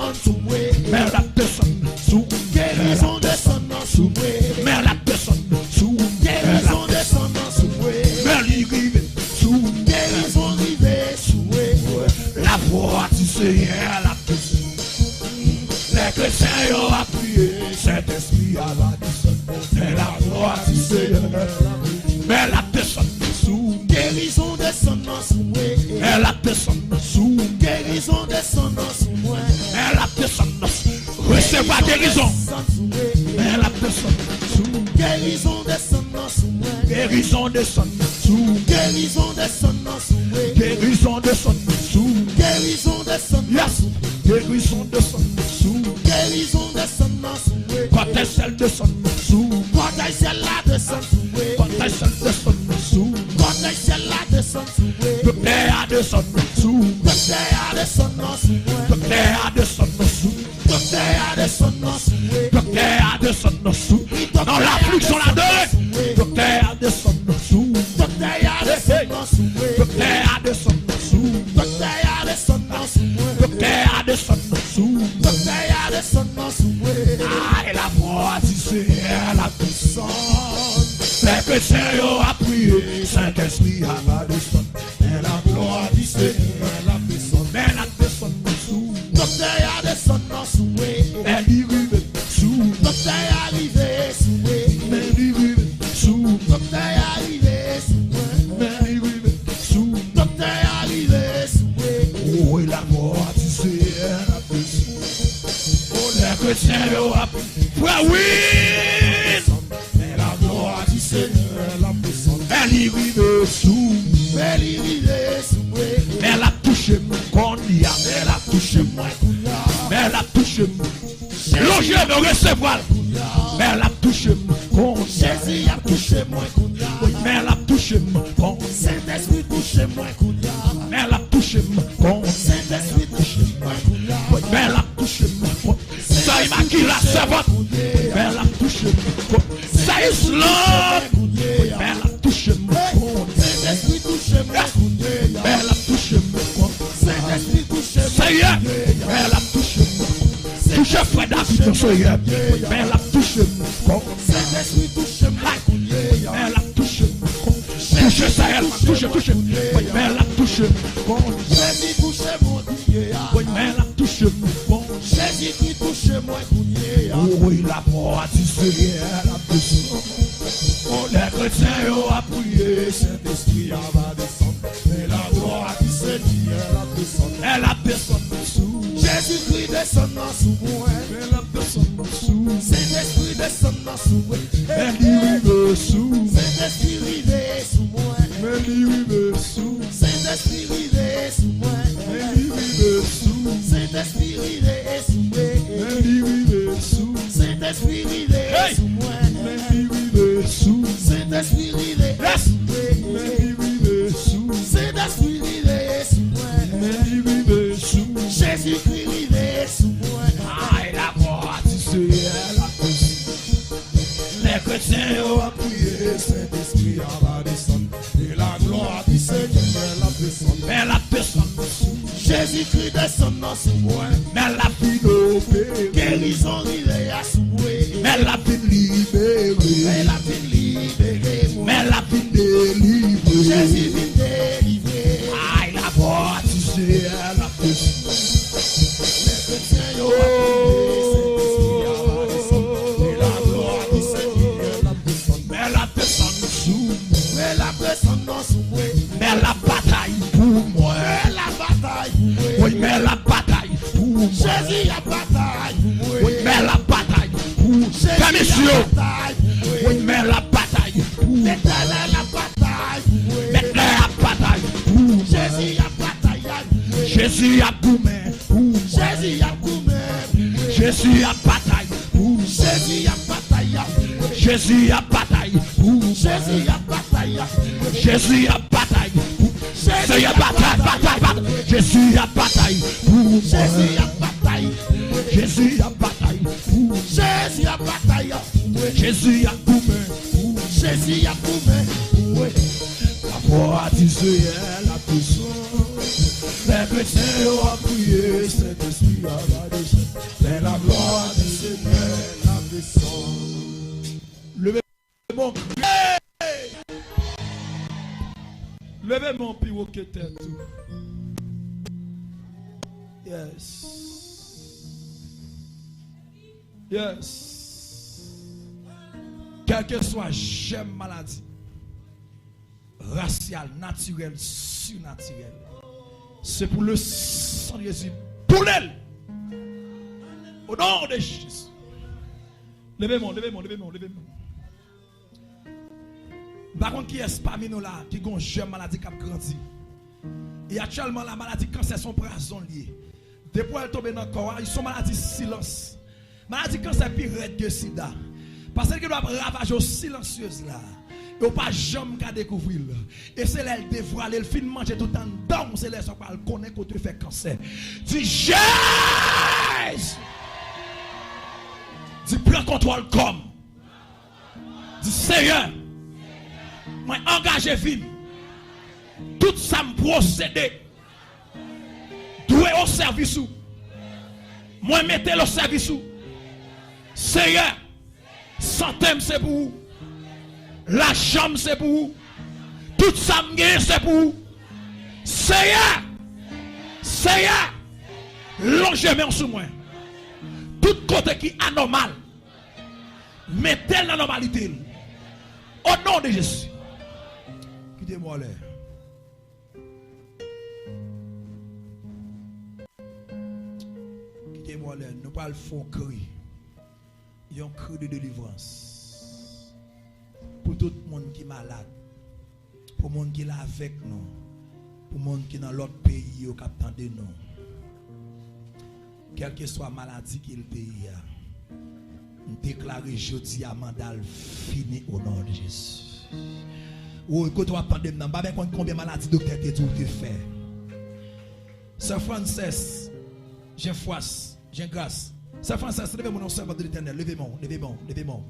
Men l ap desann sou. Men l ap desann sou. Men l ap desann sou. Men li rive sou. Lavwa di Seyè la desann. Lè kretyen yo ap priye, Sentespri a va desann. Men lavwa di Seyè. Men l ap desann sou. Gerizon desann nan sou l ap desann nan sou. Gerizon desann nan sou mwen. Men l ap desann nan sou. Resevwa gerizon. Men l ap desann nan sou. Gerizon desann nan sou mwen. Gerizon desann nan sou. Gerizon desann nan sou mwen. Gerizon desann nan sou. Gerizon desann nan sou. Yes. Gerizon desann nan sou. Gerizon desann nan sou mwen. Kòtèj syèl desann nan sou. Kòtèj syèl la desann sou mwen. Kòtèj syèl desann nan sou. Kòtèj syèl la desann sou mwen. Doktè a desann nan sou. Doktè a desann nan sou mwen. Doktè a desann nan sou. Doktè a desann nan sou mwen. Doktè a desann nan sou. Nan lafliksyon la de. Doktè a desann nan sou. Doktè a desann nan sou mwen. Doktè a desann nan sou. Doktè a desann nan sou mwen. Doktè a desann nan sou. Doktè a desann nan sou mwen. Ay, laglwa di Senyè la desann. Lè kretyen yo ap priye, Sentespri a va desann. Men laglwa di Senyè la desann. Men l ap desann nan sou. Doktè a desann nan sou mwen. Men li rive sou. Doktè a rive sou mwen. Men li rive sou. Doktè a rive sou mwen. Men li rive sou. Doktè a rive sou mwen. O, e laglwa di Senyè la desann. O, lè kretyen yo ap, frè, wi. Men laglwa di Senyè la desann. Men li rive sou. Men li rive sou mwen. Men l ap touche m kounye a. Men l ap touche m. Men l ap touche m. Lonje men w resevwa l. Men l ap touche m kounye a. Jezi ap touche mwen kounye a. Men l ap touche m kounye a. Sentespri touche mwen kounye a. Men l ap touche m kounye a. Sentespri touche mwen kounye a. Men l ap touche m kounye a. Sa imakila sèvant. Men l ap touche m. Sa islam. Men l ap touche m. Sentespri touche mwen kounye a. Men l ap touche m. Sentespri touche mwen. Seyè, men l ap touche m. Touche frè David nan, Seyè. Men l ap touche m. Sentespri touche mwen kounye a. Men l ap touche m. Touche Sayèl, touche, touche. Men l ap touche m. Jezi touche mwen kounye a. Men l ap touche m. Jezikri touche mwen kounye a. Wi, laglwa di Senyè la desann. O, lè kretyen yo ap priye, Sentespri a va desann. Men laglwa di Senyè la desann. Men l ap desann nan sou. Jezikri desann nan sou mwen. Men l ap desann nan sou. Sentespri desann nan sou mwen. Men li rive sou. Sentespri rive sou mwen. Men li rive sou. Sentespri rive sou mwen. Men li rive sou. Sentespri rive sou mwen. Men li rive sou. Sentespri rive sou mwen. Men li rive sou. Sentespri rive sou mwen. Men li rive sou. Sentespri rive sou mwen. Men li rive sou. Jezikri rive sou mwen. Ay, laglwa di Senyè la desann. Lè kretyen yo ap priye, Sentespri a va desann. E laglwa di Senyè la desann. Men l ap desann nan sou. Jezikri desann nan sou mwen. Men l ap vin opere. Gerizon rive a sou mwen. Men l ap vin libere. Men l ap vin libere mwen. Men l ap vin delivre. Jezi vin delivre. Ay, laglwa di Senyè la desann. Lè kretyen yo ap priye, Sentespri a va desann. E laglwa di Senyè la desann. Men l ap desann sou. Men l ap desann nan sou mwen. Men l ap batay pou mwen. Men l ap batay pou mwen. Wi, men l ap batay pou mwen. Jezi ap batay pou mwen. Wi, men l ap batay pou mwen. Jezi ap batay pou mwen. Wi, men l ap batay pou mwen. Letènèl ap batay pou mwen. Letènèl ap batay pou mwen. Jezi ap batay pou mwen. Jezi ap goumen pou mwen. Jezi ap goumen pou mwen. Jezi ap batay pou mwen. Jezi ap batay pou mwen. Jezi ap batay pou mwen. Jezi ap batay pou mwen. Jezi ap batay pou mwen. Seyè batay, batay, batay. Jezi ap batay pou mwen. Jezi ap batay pou mwen. Jezi ap batay pou mwen. Jezi ap batay pou mwen. Jezi ap goumen pou mwen. Jezi ap goumen pou mwen. Laglwa di Senyè la desann. Lè kretyen yo ap priye, Sentespri a va desann. Men laglwa di Senyè la desann. Leve men w. Leve men w pi wo ke tèt ou. Yes. Yes. Kèlkeswa jèm maladi, rasyal, natirèl, sinatirèl, Se pou le san de Jezi boule l. O non de Jezi. Leve men w, leve men w, leve men w, leve men w. M pa konn kiyès pami nou la ki gen yon jèm maladi k ap grandi. E aktyèlman la, maladi kansè se yon pwazon l ye. Depi w wè l tonbe nan kò a, li se yon maladi silans. Maladi kansè pi rèd ke sida. Paske l gen dwa ap ravaje w silansyezman. E w pa janm ka dekouvri l. E se lè l devwale, l fin manje tout anndan w, se lè sa w pral konnen ke w te fè kansè. Di, Jezi! Di, pran kontwòl kò m. Di, Seyè, mwen angaje vi m. Tout sa m posede dwe o sèvis ou. Mwen mete l o sèvis ou. Seyè, sante m se pou ou. Lajan m se pou ou. Tout sa m genyen se pou ou. Seyè, Seyè, lonje men w sou mwen. Tout kote ki anòmal, mete l nan nòmalite l. O non de Jezi. Kite m wè w lè. Kite m wè w lè. Nou pral fè yon kri. Yon kri de delivrans. Pou tout moun ki malad. Pou moun ki la avèk nou. Pou moun ki nan lòt peyi yo k ap tande nou. Kèlkeswa maladi ke l te ye a, m deklare jodi a manda l fini o non de Jezi. Woy, kote w ap tande m nan, m pa menm konn konbyen maladi doktè te di w te fè. Sè Frances, Jean Fwas, Jean Gras. Sè Frances, leve men w nan sèvant de Letènèl. Leve men w, leve men w, leve men w.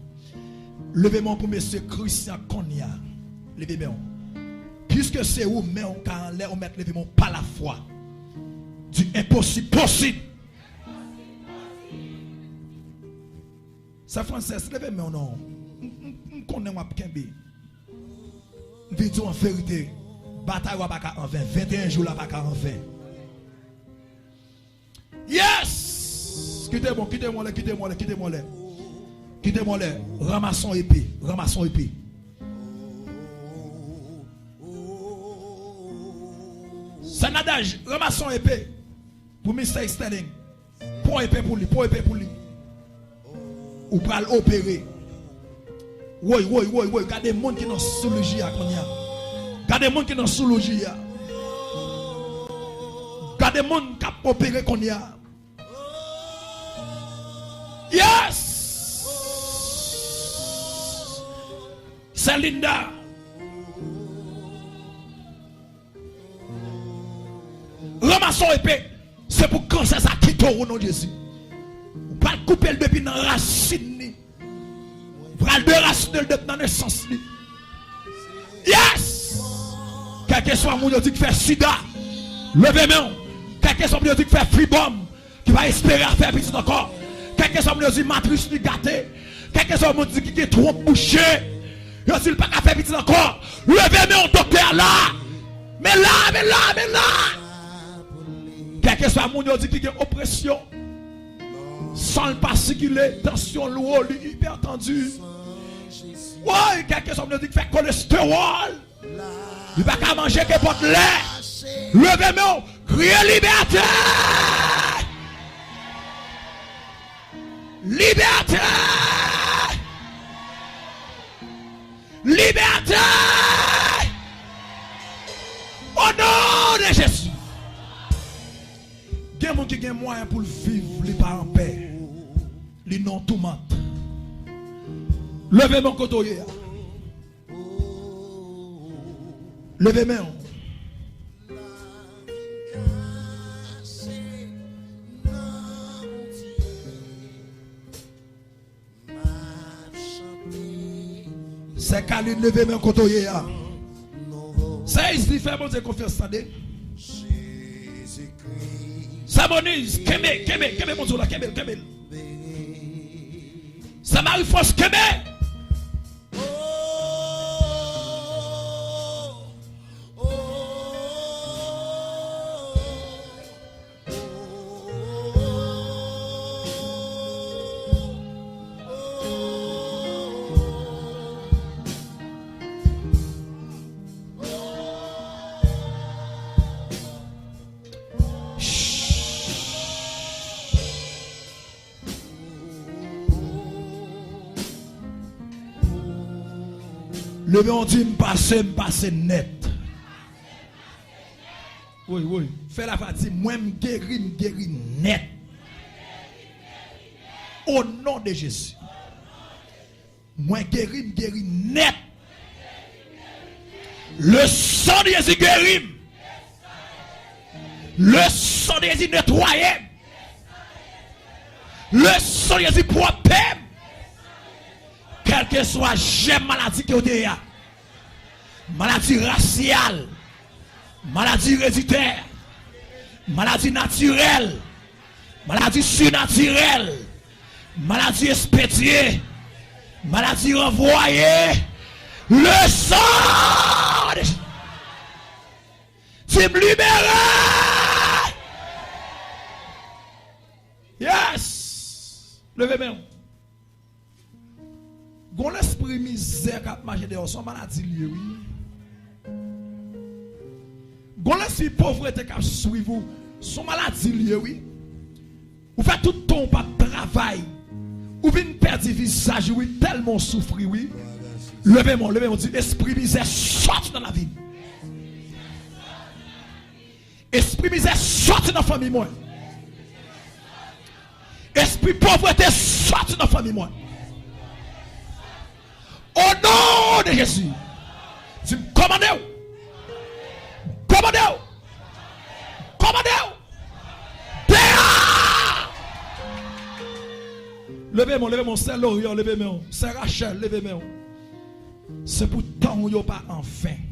Leve men w pou mesye Christian Konya. Leve men w. Piske se ou men w ka anlè, ou mèt leve men w pa lafwa. Di enposib posib. Sè Frances, leve men w non. M, m, m konnen w ap kenbe. M vin di w an verite, batay ou a pa ka an ven. Venteyen jou la pa ka an ven. Yes! Kite m, kite m anlè, kite m anlè, kite m anlè. Kite m anlè. Ranmase yon epe, ranmase yon epe. Sè Nadège, ranmase yon epe pou mistè Sterling. Pran epe pou li, pran epe pou li. Ou pral opere. Woy, woy, woy, woy. Gade moun ki nan siloji a kounye a. Gade moun ki nan siloji a. Gade moun k ap opere kounye a. Yes! Sè Linda. Ranmase yon epe. Se pou kansè sa kite w o non de Jezi. Ou pral koupe l depi nan rasin li. Ou pral derasine l depi nan nesans li. Yes! Kèlkeswa moun yo di k fè sida, leve men w. Kèlkeswa moun yo di k fè fibòm, ki pa espere a fè pitit ankò. Kèlkeswa moun yo di matris li gate. Kèlkeswa moun di ki gen twonp bouche. Yo di l pa ka fè pitit ankò. Leve men w, doktè a la. Men la, men la, men la. Kèlkeswa moun yo di ki gen opresyon. San l pa sikile, tansyon l wo, li ipètann. Woy, kèlkeswa moun yo di k fè kolestewòl. Li pa ka manje kenpòt lè. Leve men w, kriye libète! Libète! Libète! O non de Jezi! Gen moun ki gen mwayen pou l viv, li pa anpè. Li nan toumant. Leve men w kote w ye a. Leve men w. Sè Kalin, leve men w kote w ye a. Sè Isdi, fè Bondye konfyans, tande. Sè Moniz, kenbe, kenbe, kenbe Bondye w la, kenbe l, kenbe l. Sè Mari Fwans, kenbe. Leve yon di, "M pase, m pase nèt." Woy, woy. Fè lafwa, di, "Mwen, m geri, m geri nèt." O non de Jezi. Mwen geri, m geri nèt. Le sang de Jésus guérit m. Le sang de Jésus netwaye m. Le sang de Jésus pwòpte m. Kèlkeswa jèm maladi ke w te ye a, maladi rasyal, maladi ereditè, maladi natirèl, maladi sinatirèl, maladi espedye, maladi ranvwaye, le sang de Jésus. Di m libere! Yes! Leve men w. Gon lespri mizè k ap mache dèyè w, se yon maladi l ye, wi. Gon lespri povrete k ap swiv ou, se yon maladi l ye, wi. Ou fè tout tan ou p ap travay, ou vin pèdi vizaj ou, wi, tèlman w soufri, wi. Leve men w, leve men w, di, "Espri mizè, sòti nan lavi m." Espri mizè, sòti nan fanmi mwen. Espri povrete, sòti nan fanmi mwen. O non de Jezi. Di m, "Kòmande w! Kòmande w! Kòmande w! Deyò!" Leve men w, leve men w, sè Loryan, leve men w, sè Rachèl, leve men w. Se pou tan w yo pa anven.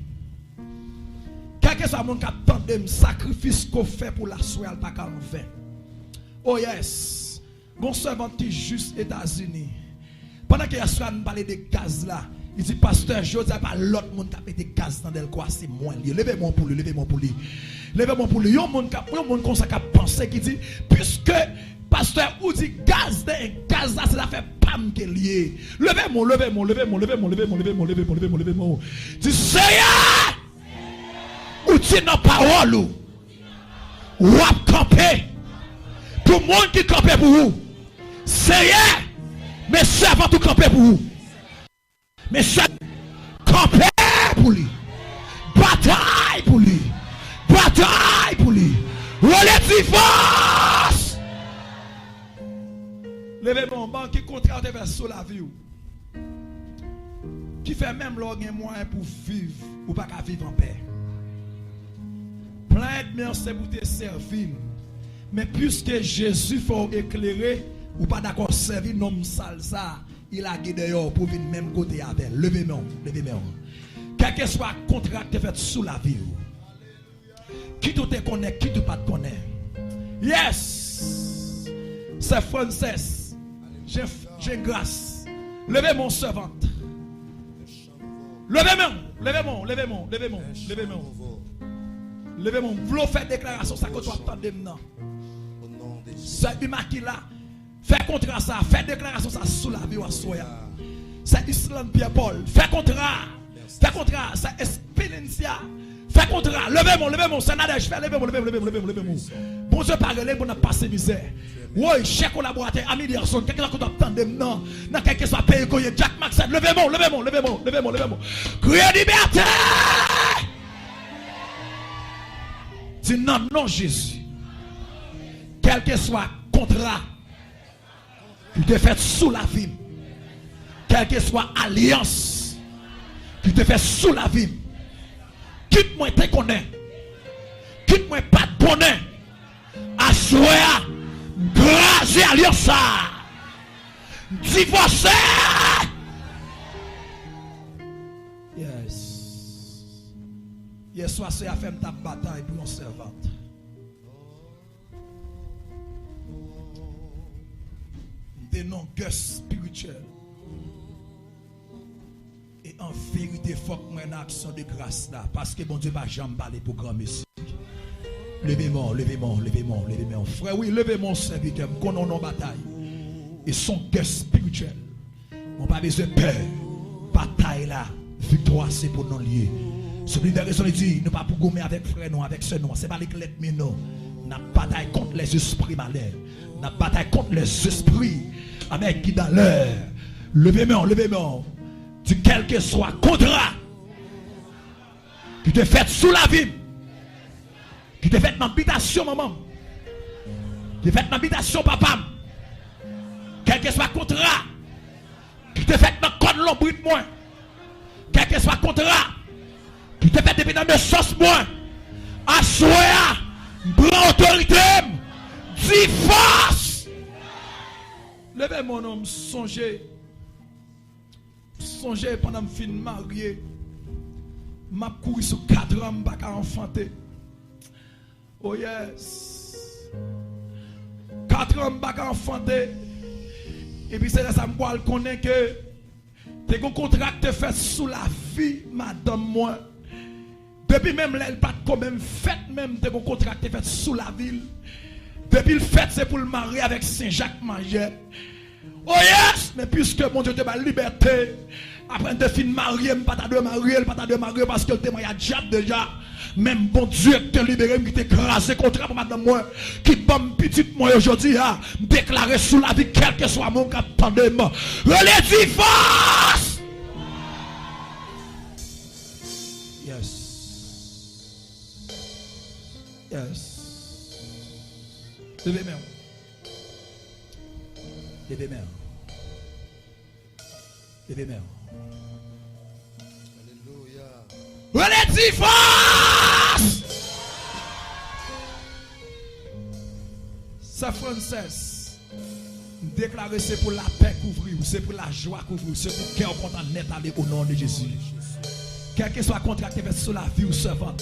Kèlkeswa moun k ap tande m, sakrifis ke w fè pou l aswè a, l pa ka anven. Oh yes. Gon sèvant ki jis Etazini. Pandan ke yèswa n pale de gaz la, li di, "Pastè, jodi a pa lòt moun k ap mete gaz nan Dèlkwa, se mwen li ye." Leve men w pou li, leve men w pou li. Leve men w pou li. Yon moun k ap, yon moun konsa k ap panse, ki di, "Piske pastè ou di gaz, gaz la se zafè pa m ke l ye." Leve men w, leve men w, leve men w, leve men w. Di, "Seyè, ou di nan pawòl ou, w ap kanpe pou moun ki kanpe pou ou. Seyè, men sèvant ou kanpe pou ou. Men sè, kanpe pou li. Batay pou li. Batay pou li. Rele divòs." Leve men w, ban ki kontra yo te fè sou lavi w, ki fè menm lè w gen mwayen pou w viv, ou pa ka viv anpè. Plan ènmi an se pou te sèvi l. Men piske Jezi fè w eklere, ou pa dakò sèvi nonm sal sa a, li lage dèyè w pou w vin menm kote avè l. Leve men w, leve men w. Kèlkeswa kontra k te fèt sou lavi w, kit ou te konnen, kit ou pa t konnen. Yes! Sè Frances, Jean, Jean Gras, leve men w, sèvant. Leve men w, leve men w, leve men w, leve men w, leve men w. Leve men w. M vle w fè deklarasyon sa kote w ap tande m nan. Sè Imakila, fè kontra sa, fè deklarasyon sa sou lavi w aswè a. Sè Islande Pierre Paul, fè kontra. Fè kontra, sè Espilincia. Fè kontra. Leve men w, leve men w, sè Nadège, fè, leve men w, leve men w, leve men w, leve men w, leve men w. Bondye pa rele pou n ap pase mizè. Woy, chè kolaboratè, Ami Derson, kèlkeswa kote w ap tande m nan, nan kèlkeswa peyi ke w ye, Jack Maxent, leve men w, leve men w, leve men w, leve men w, leve men w. Kriye libète! Di nan non Jezi. Kèlkeswa kontra ki te fèt sou lavi m, kèlkeswa alyans ki te fèt sou lavi m, kit mwen te konnen, kit mwen pa t konnen, aswè a, m kraze alyans sa a. M divòse! Yes. Yèswa, se afè m t ap batay pou yon sèvant. M te nan gè espirityèl. E an verite, fòk mwen nan aksyon de gras la, paske Bondye pa janm pale pou granmesi. Leve men w, leve men w, leve men w, leve men w. Frè, wi, leve men w, sèvitè. M konnen w nan batay. E se yon gè espirityèl. Mwen pa bezwen pè. Batay la, viktwa se pou nou l ye. Sou plizyè rezon, li di, nou pa pou goumen avèk frè nou, avèk sè nou. Se pa li k lènmi nou. N ap batay kont lèzespri malè. N ap batay kont lèzespri, amèn, ki dan lè. Leve men w, leve men w. Di, kèlkeswa kontra ki te fèt sou lavi m, ki te fèt nan bitasyon manman m, ki te fèt nan bitasyon papa m, kèlkeswa kontra ki te fèt nan kòd lonbrit mwen, kèlkeswa kontra ki te fèt depi nan nesans mwen, aswè a, m pran otorite m, divòs! Leve men w non, m sonje, m sonje pandan m fin marye, m ap kouri sou katran, m pa ka anfante. Oh yes. Katran, m pa ka anfante. Epi se lè sa m pral konnen ke te gon kontra k te fèt sou lavi madanm mwen. Depi menm lè l pa t ko menm fèt, menm te gon kontra k te fèt sou lavi l. Depi l fèt, se pou l marye avèk Sen Jak Majè. Oh yes! Men piske Bondye te ba l libète, apre n te fin marye, m pa ta dwe marye, l pa ta dwe marye paske l te marye a dyab deja. Men Bondye ki te libere m, ki te kraze kontra pou madanm mwen, ki ban m pitit mwen yo jodi a, m deklare sou lavi kèlkeswa moun k ap tande m. Rele divòs! Yes. Yes. Leve men w. Leve men w. Leve men w. Alelouya. Rele divòs! Sè Frances, m deklare se pou lapè kouvri w, se pou lajwa kouvri w, se pou kè w kontan nèt ale o non de Jezi. Kèlkeswa kontra k te fèt sou lavi w, sèvant,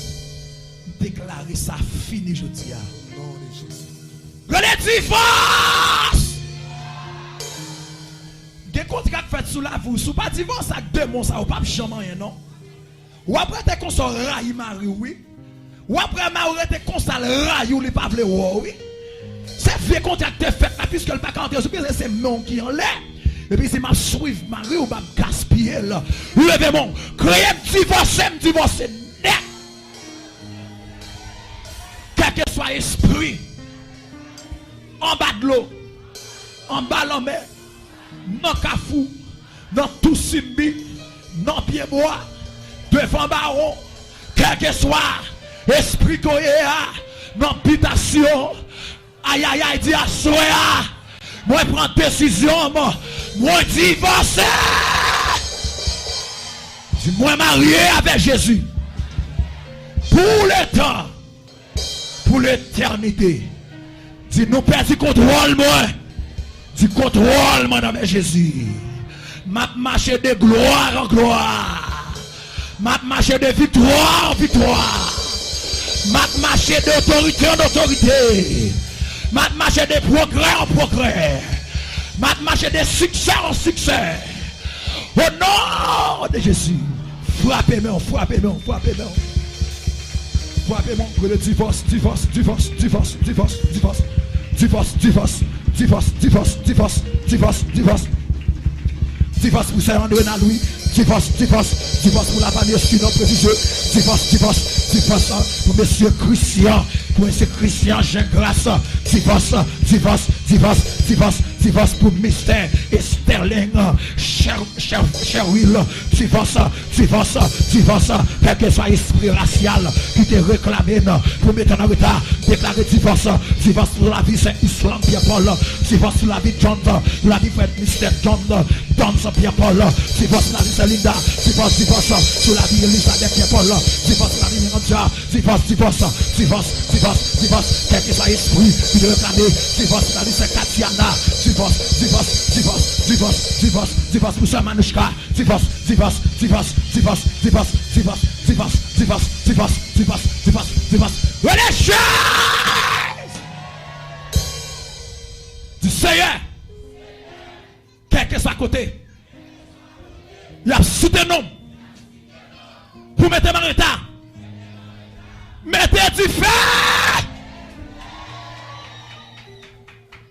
m deklare sa fini jodi a. Rele divòs! Gen kontra k fèt sou lavi w. Si w pa divòse ak demon sa, ou p ap janm anyen, non. W ap rete konsa, w rayi mari w, wi. W ap wè mari w rete konsa, l rayi w, li pa vle wè w, wi. Se vye kontra k te fèt la, piske l pa ka antre sou pye, se men w ki anlè. Epi di, m ap swiv mari w, m ap gaspiye l. Leve men w, kriye, m divòse, m divòse nèt. Kèlkeswa espri, anba dlo, anba lanmè, nan kafou, nan tou simbi, nan pyebwa, devan bawon, kèlkeswa espri ke w ye a, nan bitasyon, ayayay, di, aswè a, mwen pran desizyon m, mwen divòse. Di, mwen marye avèk Jezi. Pou letan, pou letènite. Di, nou pèdi kontwòl mwen. Di, kontwòl mwen nan men Jezi. M ap mache de glwa an glwa. M ap mache de viktwa an viktwa. M ap mache de otorite an otorite. M ap mache de pwogrè an pwogrè. M ap mache de siksè an siksè. O non de Jezi, frape men w, frape men w, frape men w. Frape men w, rele divòs, divòs, divòs. Divòs, divòs, divòs. Divòs, divòs, divòs, divòs, divòs, divòs. Divòs pou sè André Naloui. Divòs, divòs, divòs pou lafanmi Espino Presize. Divòs, divòs, divòs, ah, pou mesye Christian, pou mesye Christian Jean Grace. Divòs, divòs, divòs, divòs, divòs pou mistè Sterling, Cher-, Cher-, Cheryl. Divòs, divòs, divòs, kèlkeswa espri rasyal ki te reklame n pou mete n an reta, deklare divòs, divòs pou lavi sè Islam Pierre Paul, divòs pou lavi John, lavi frè mistè John, Don Pierre Paul, divòs pou lavi sè Linda, divòs, divòs pou lavi Elizabeth Pierre Paul, divòs pou lavi Miranda, divòs, divòs, divòs, divòs, divòs, kèlkeswa espri ki te reklame divòs pou lavi sè Katiana, divòs, divòs, divòs, divòs, divòs, divòs pou sè Manouchka, divòs, divòs, divòs, divòs, divòs, divòs, divòs, divòs, divòs, divòs, divòs, divòs, divòs. Rele Jezi! Di, Seyè, kèlkeswa kote y ap site non m pou mete m an reta, mete dife!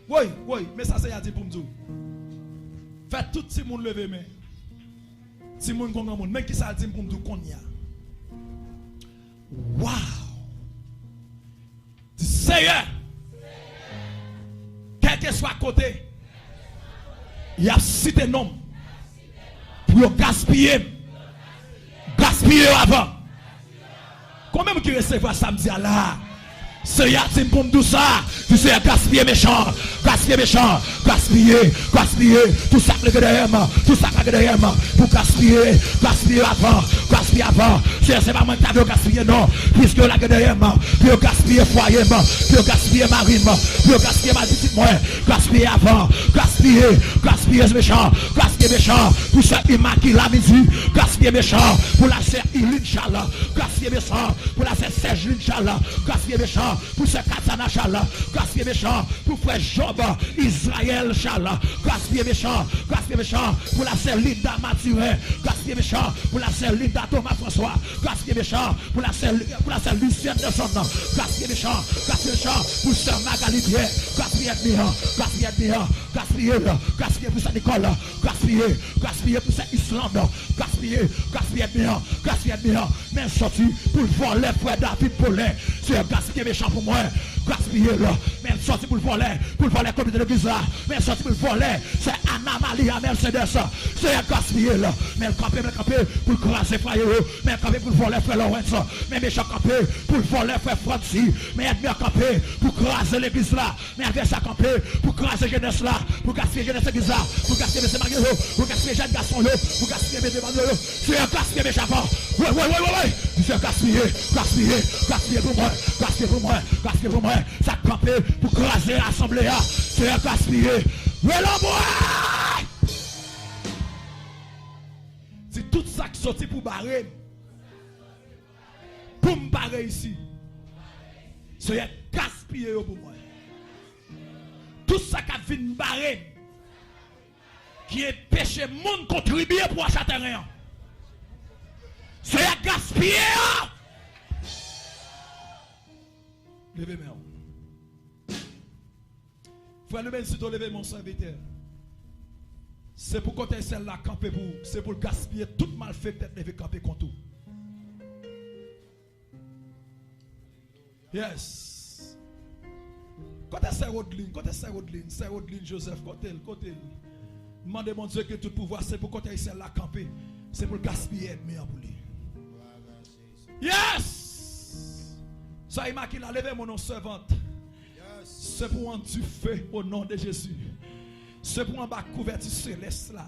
Woy, woy, men sa Seyè a di pou m di w. Fè tout timoun leve men. Timoun kon granmoun. Men kisa l di m pou m di w kounye a. Waw! Di, Seyè, kèlkeswa kote y ap site non m Pou yo gaspiye m. Gaspiye yo avan. Konbyen moun ki resevwa sa m di a la? Senyè a di m pou m di w sa. Di, Senyè, gaspiye mechan, gaspiye mechan, gaspiye, gaspiye. Tout sa k lage dèyè m, tout sa k lage dèyè m, pou gaspiye, gaspiye avan, gaspiye avan. Senyè, se pa mwen ki ta dwe yo gaspiye, non. Piske yo lage dèyè m, pou yo gaspiye fwaye m, pou yo gaspiye mari m, pou yo gaspiye mari pitit mwen. Gaspiye avan, gaspiye, gaspiye mechan, gaspiye mechan. Pou sè Imakila Midi, gaspiye mechan. Pou la sè Ilin Chal, gaspiye mechan. Pou la sè Sèjlin Chal, gaspiye mechan. Pou sè Katana Chal, gaspiye mechan. Pou frè Jòb Izrayèl Chal, gaspiye mechan, gaspiye mechan. Pou la sè Linda Mathurin, gaspiye mechan. Pou la sè Linda Thomas François, gaspiye mechan. Pou la sè, pou la sè Lucienne Nelson, gaspiye mechan, gaspiye mechan. Pou sè Magali Pierre, gaspiye ènmi an, gaspiye ènmi an, gaspiye l, gaspiye pou sè Nicole, gaspiye, gaspiye pou sè Islande, gaspiye, gaspiye ènmi an, gaspiye ènmi an. Men l sòti pou l vòlè frè David Paulin. Senyè, gaspiye mechan pou mwen. Gaspiye l. Men l sòti pou l vòlè, pou l vòlè komite legliz la. Men l sòti pou l vòlè sè Ana Malia Mercedes. Senyè, gaspiye l. Men l kanpe, men l kanpe pou l kraze fwaye yo. Men l kanpe pou l vòlè frè Lawrence. Men mechan kanpe pou l vòlè frè Francis. Men ènmi an kanpe pou kraze legliz la. Men advèsè a kanpe pou kraze jenès la, pou gaspiye jenès legliz la, pou gaspiye mesye marye yo, pou gaspiye jèn gason yo, pou gaspiye mesye fanm yo. Senyè, gaspiye mechan avan. Wi, wi, wi, wi, wi. Senyè, gaspiye, gaspiye, gaspiye pou mwen, gaspiye pou mwen, gaspiye pou mwen. Sa k kanpe pou kraze asanble a. Senyè, gaspiye. Wi, lanmò. Di, tout sa k soti pou bare m, pou m pa reyisi. Senyè, gaspiye yo pou mwen. Tout sa k ap vin bare m, ki enpeche moun kontribye pou acha tèren an. Senyè, gaspiye yo. Leve men w. Frè Lumen, si w leve men w, sèvitè. Se pou kòtèy syèl la kanpe pou ou. Se pou l gaspiye tout malfektè k leve kanpe kont ou. Yes. Kote sè Rodlin? Kote sè Rodlin? Sè Rodlin Joseph, kote l? Kote l? Mande Bondye ki tout pouvwa, se pou kòtèy syèl la kanpe. Se pou l gaspiye ènmi an pou li. Yes! Sè Imakila, leve men w non, sèvant. Se pou ann dife o non de Jezi. Se pou anba kouvèti selès la.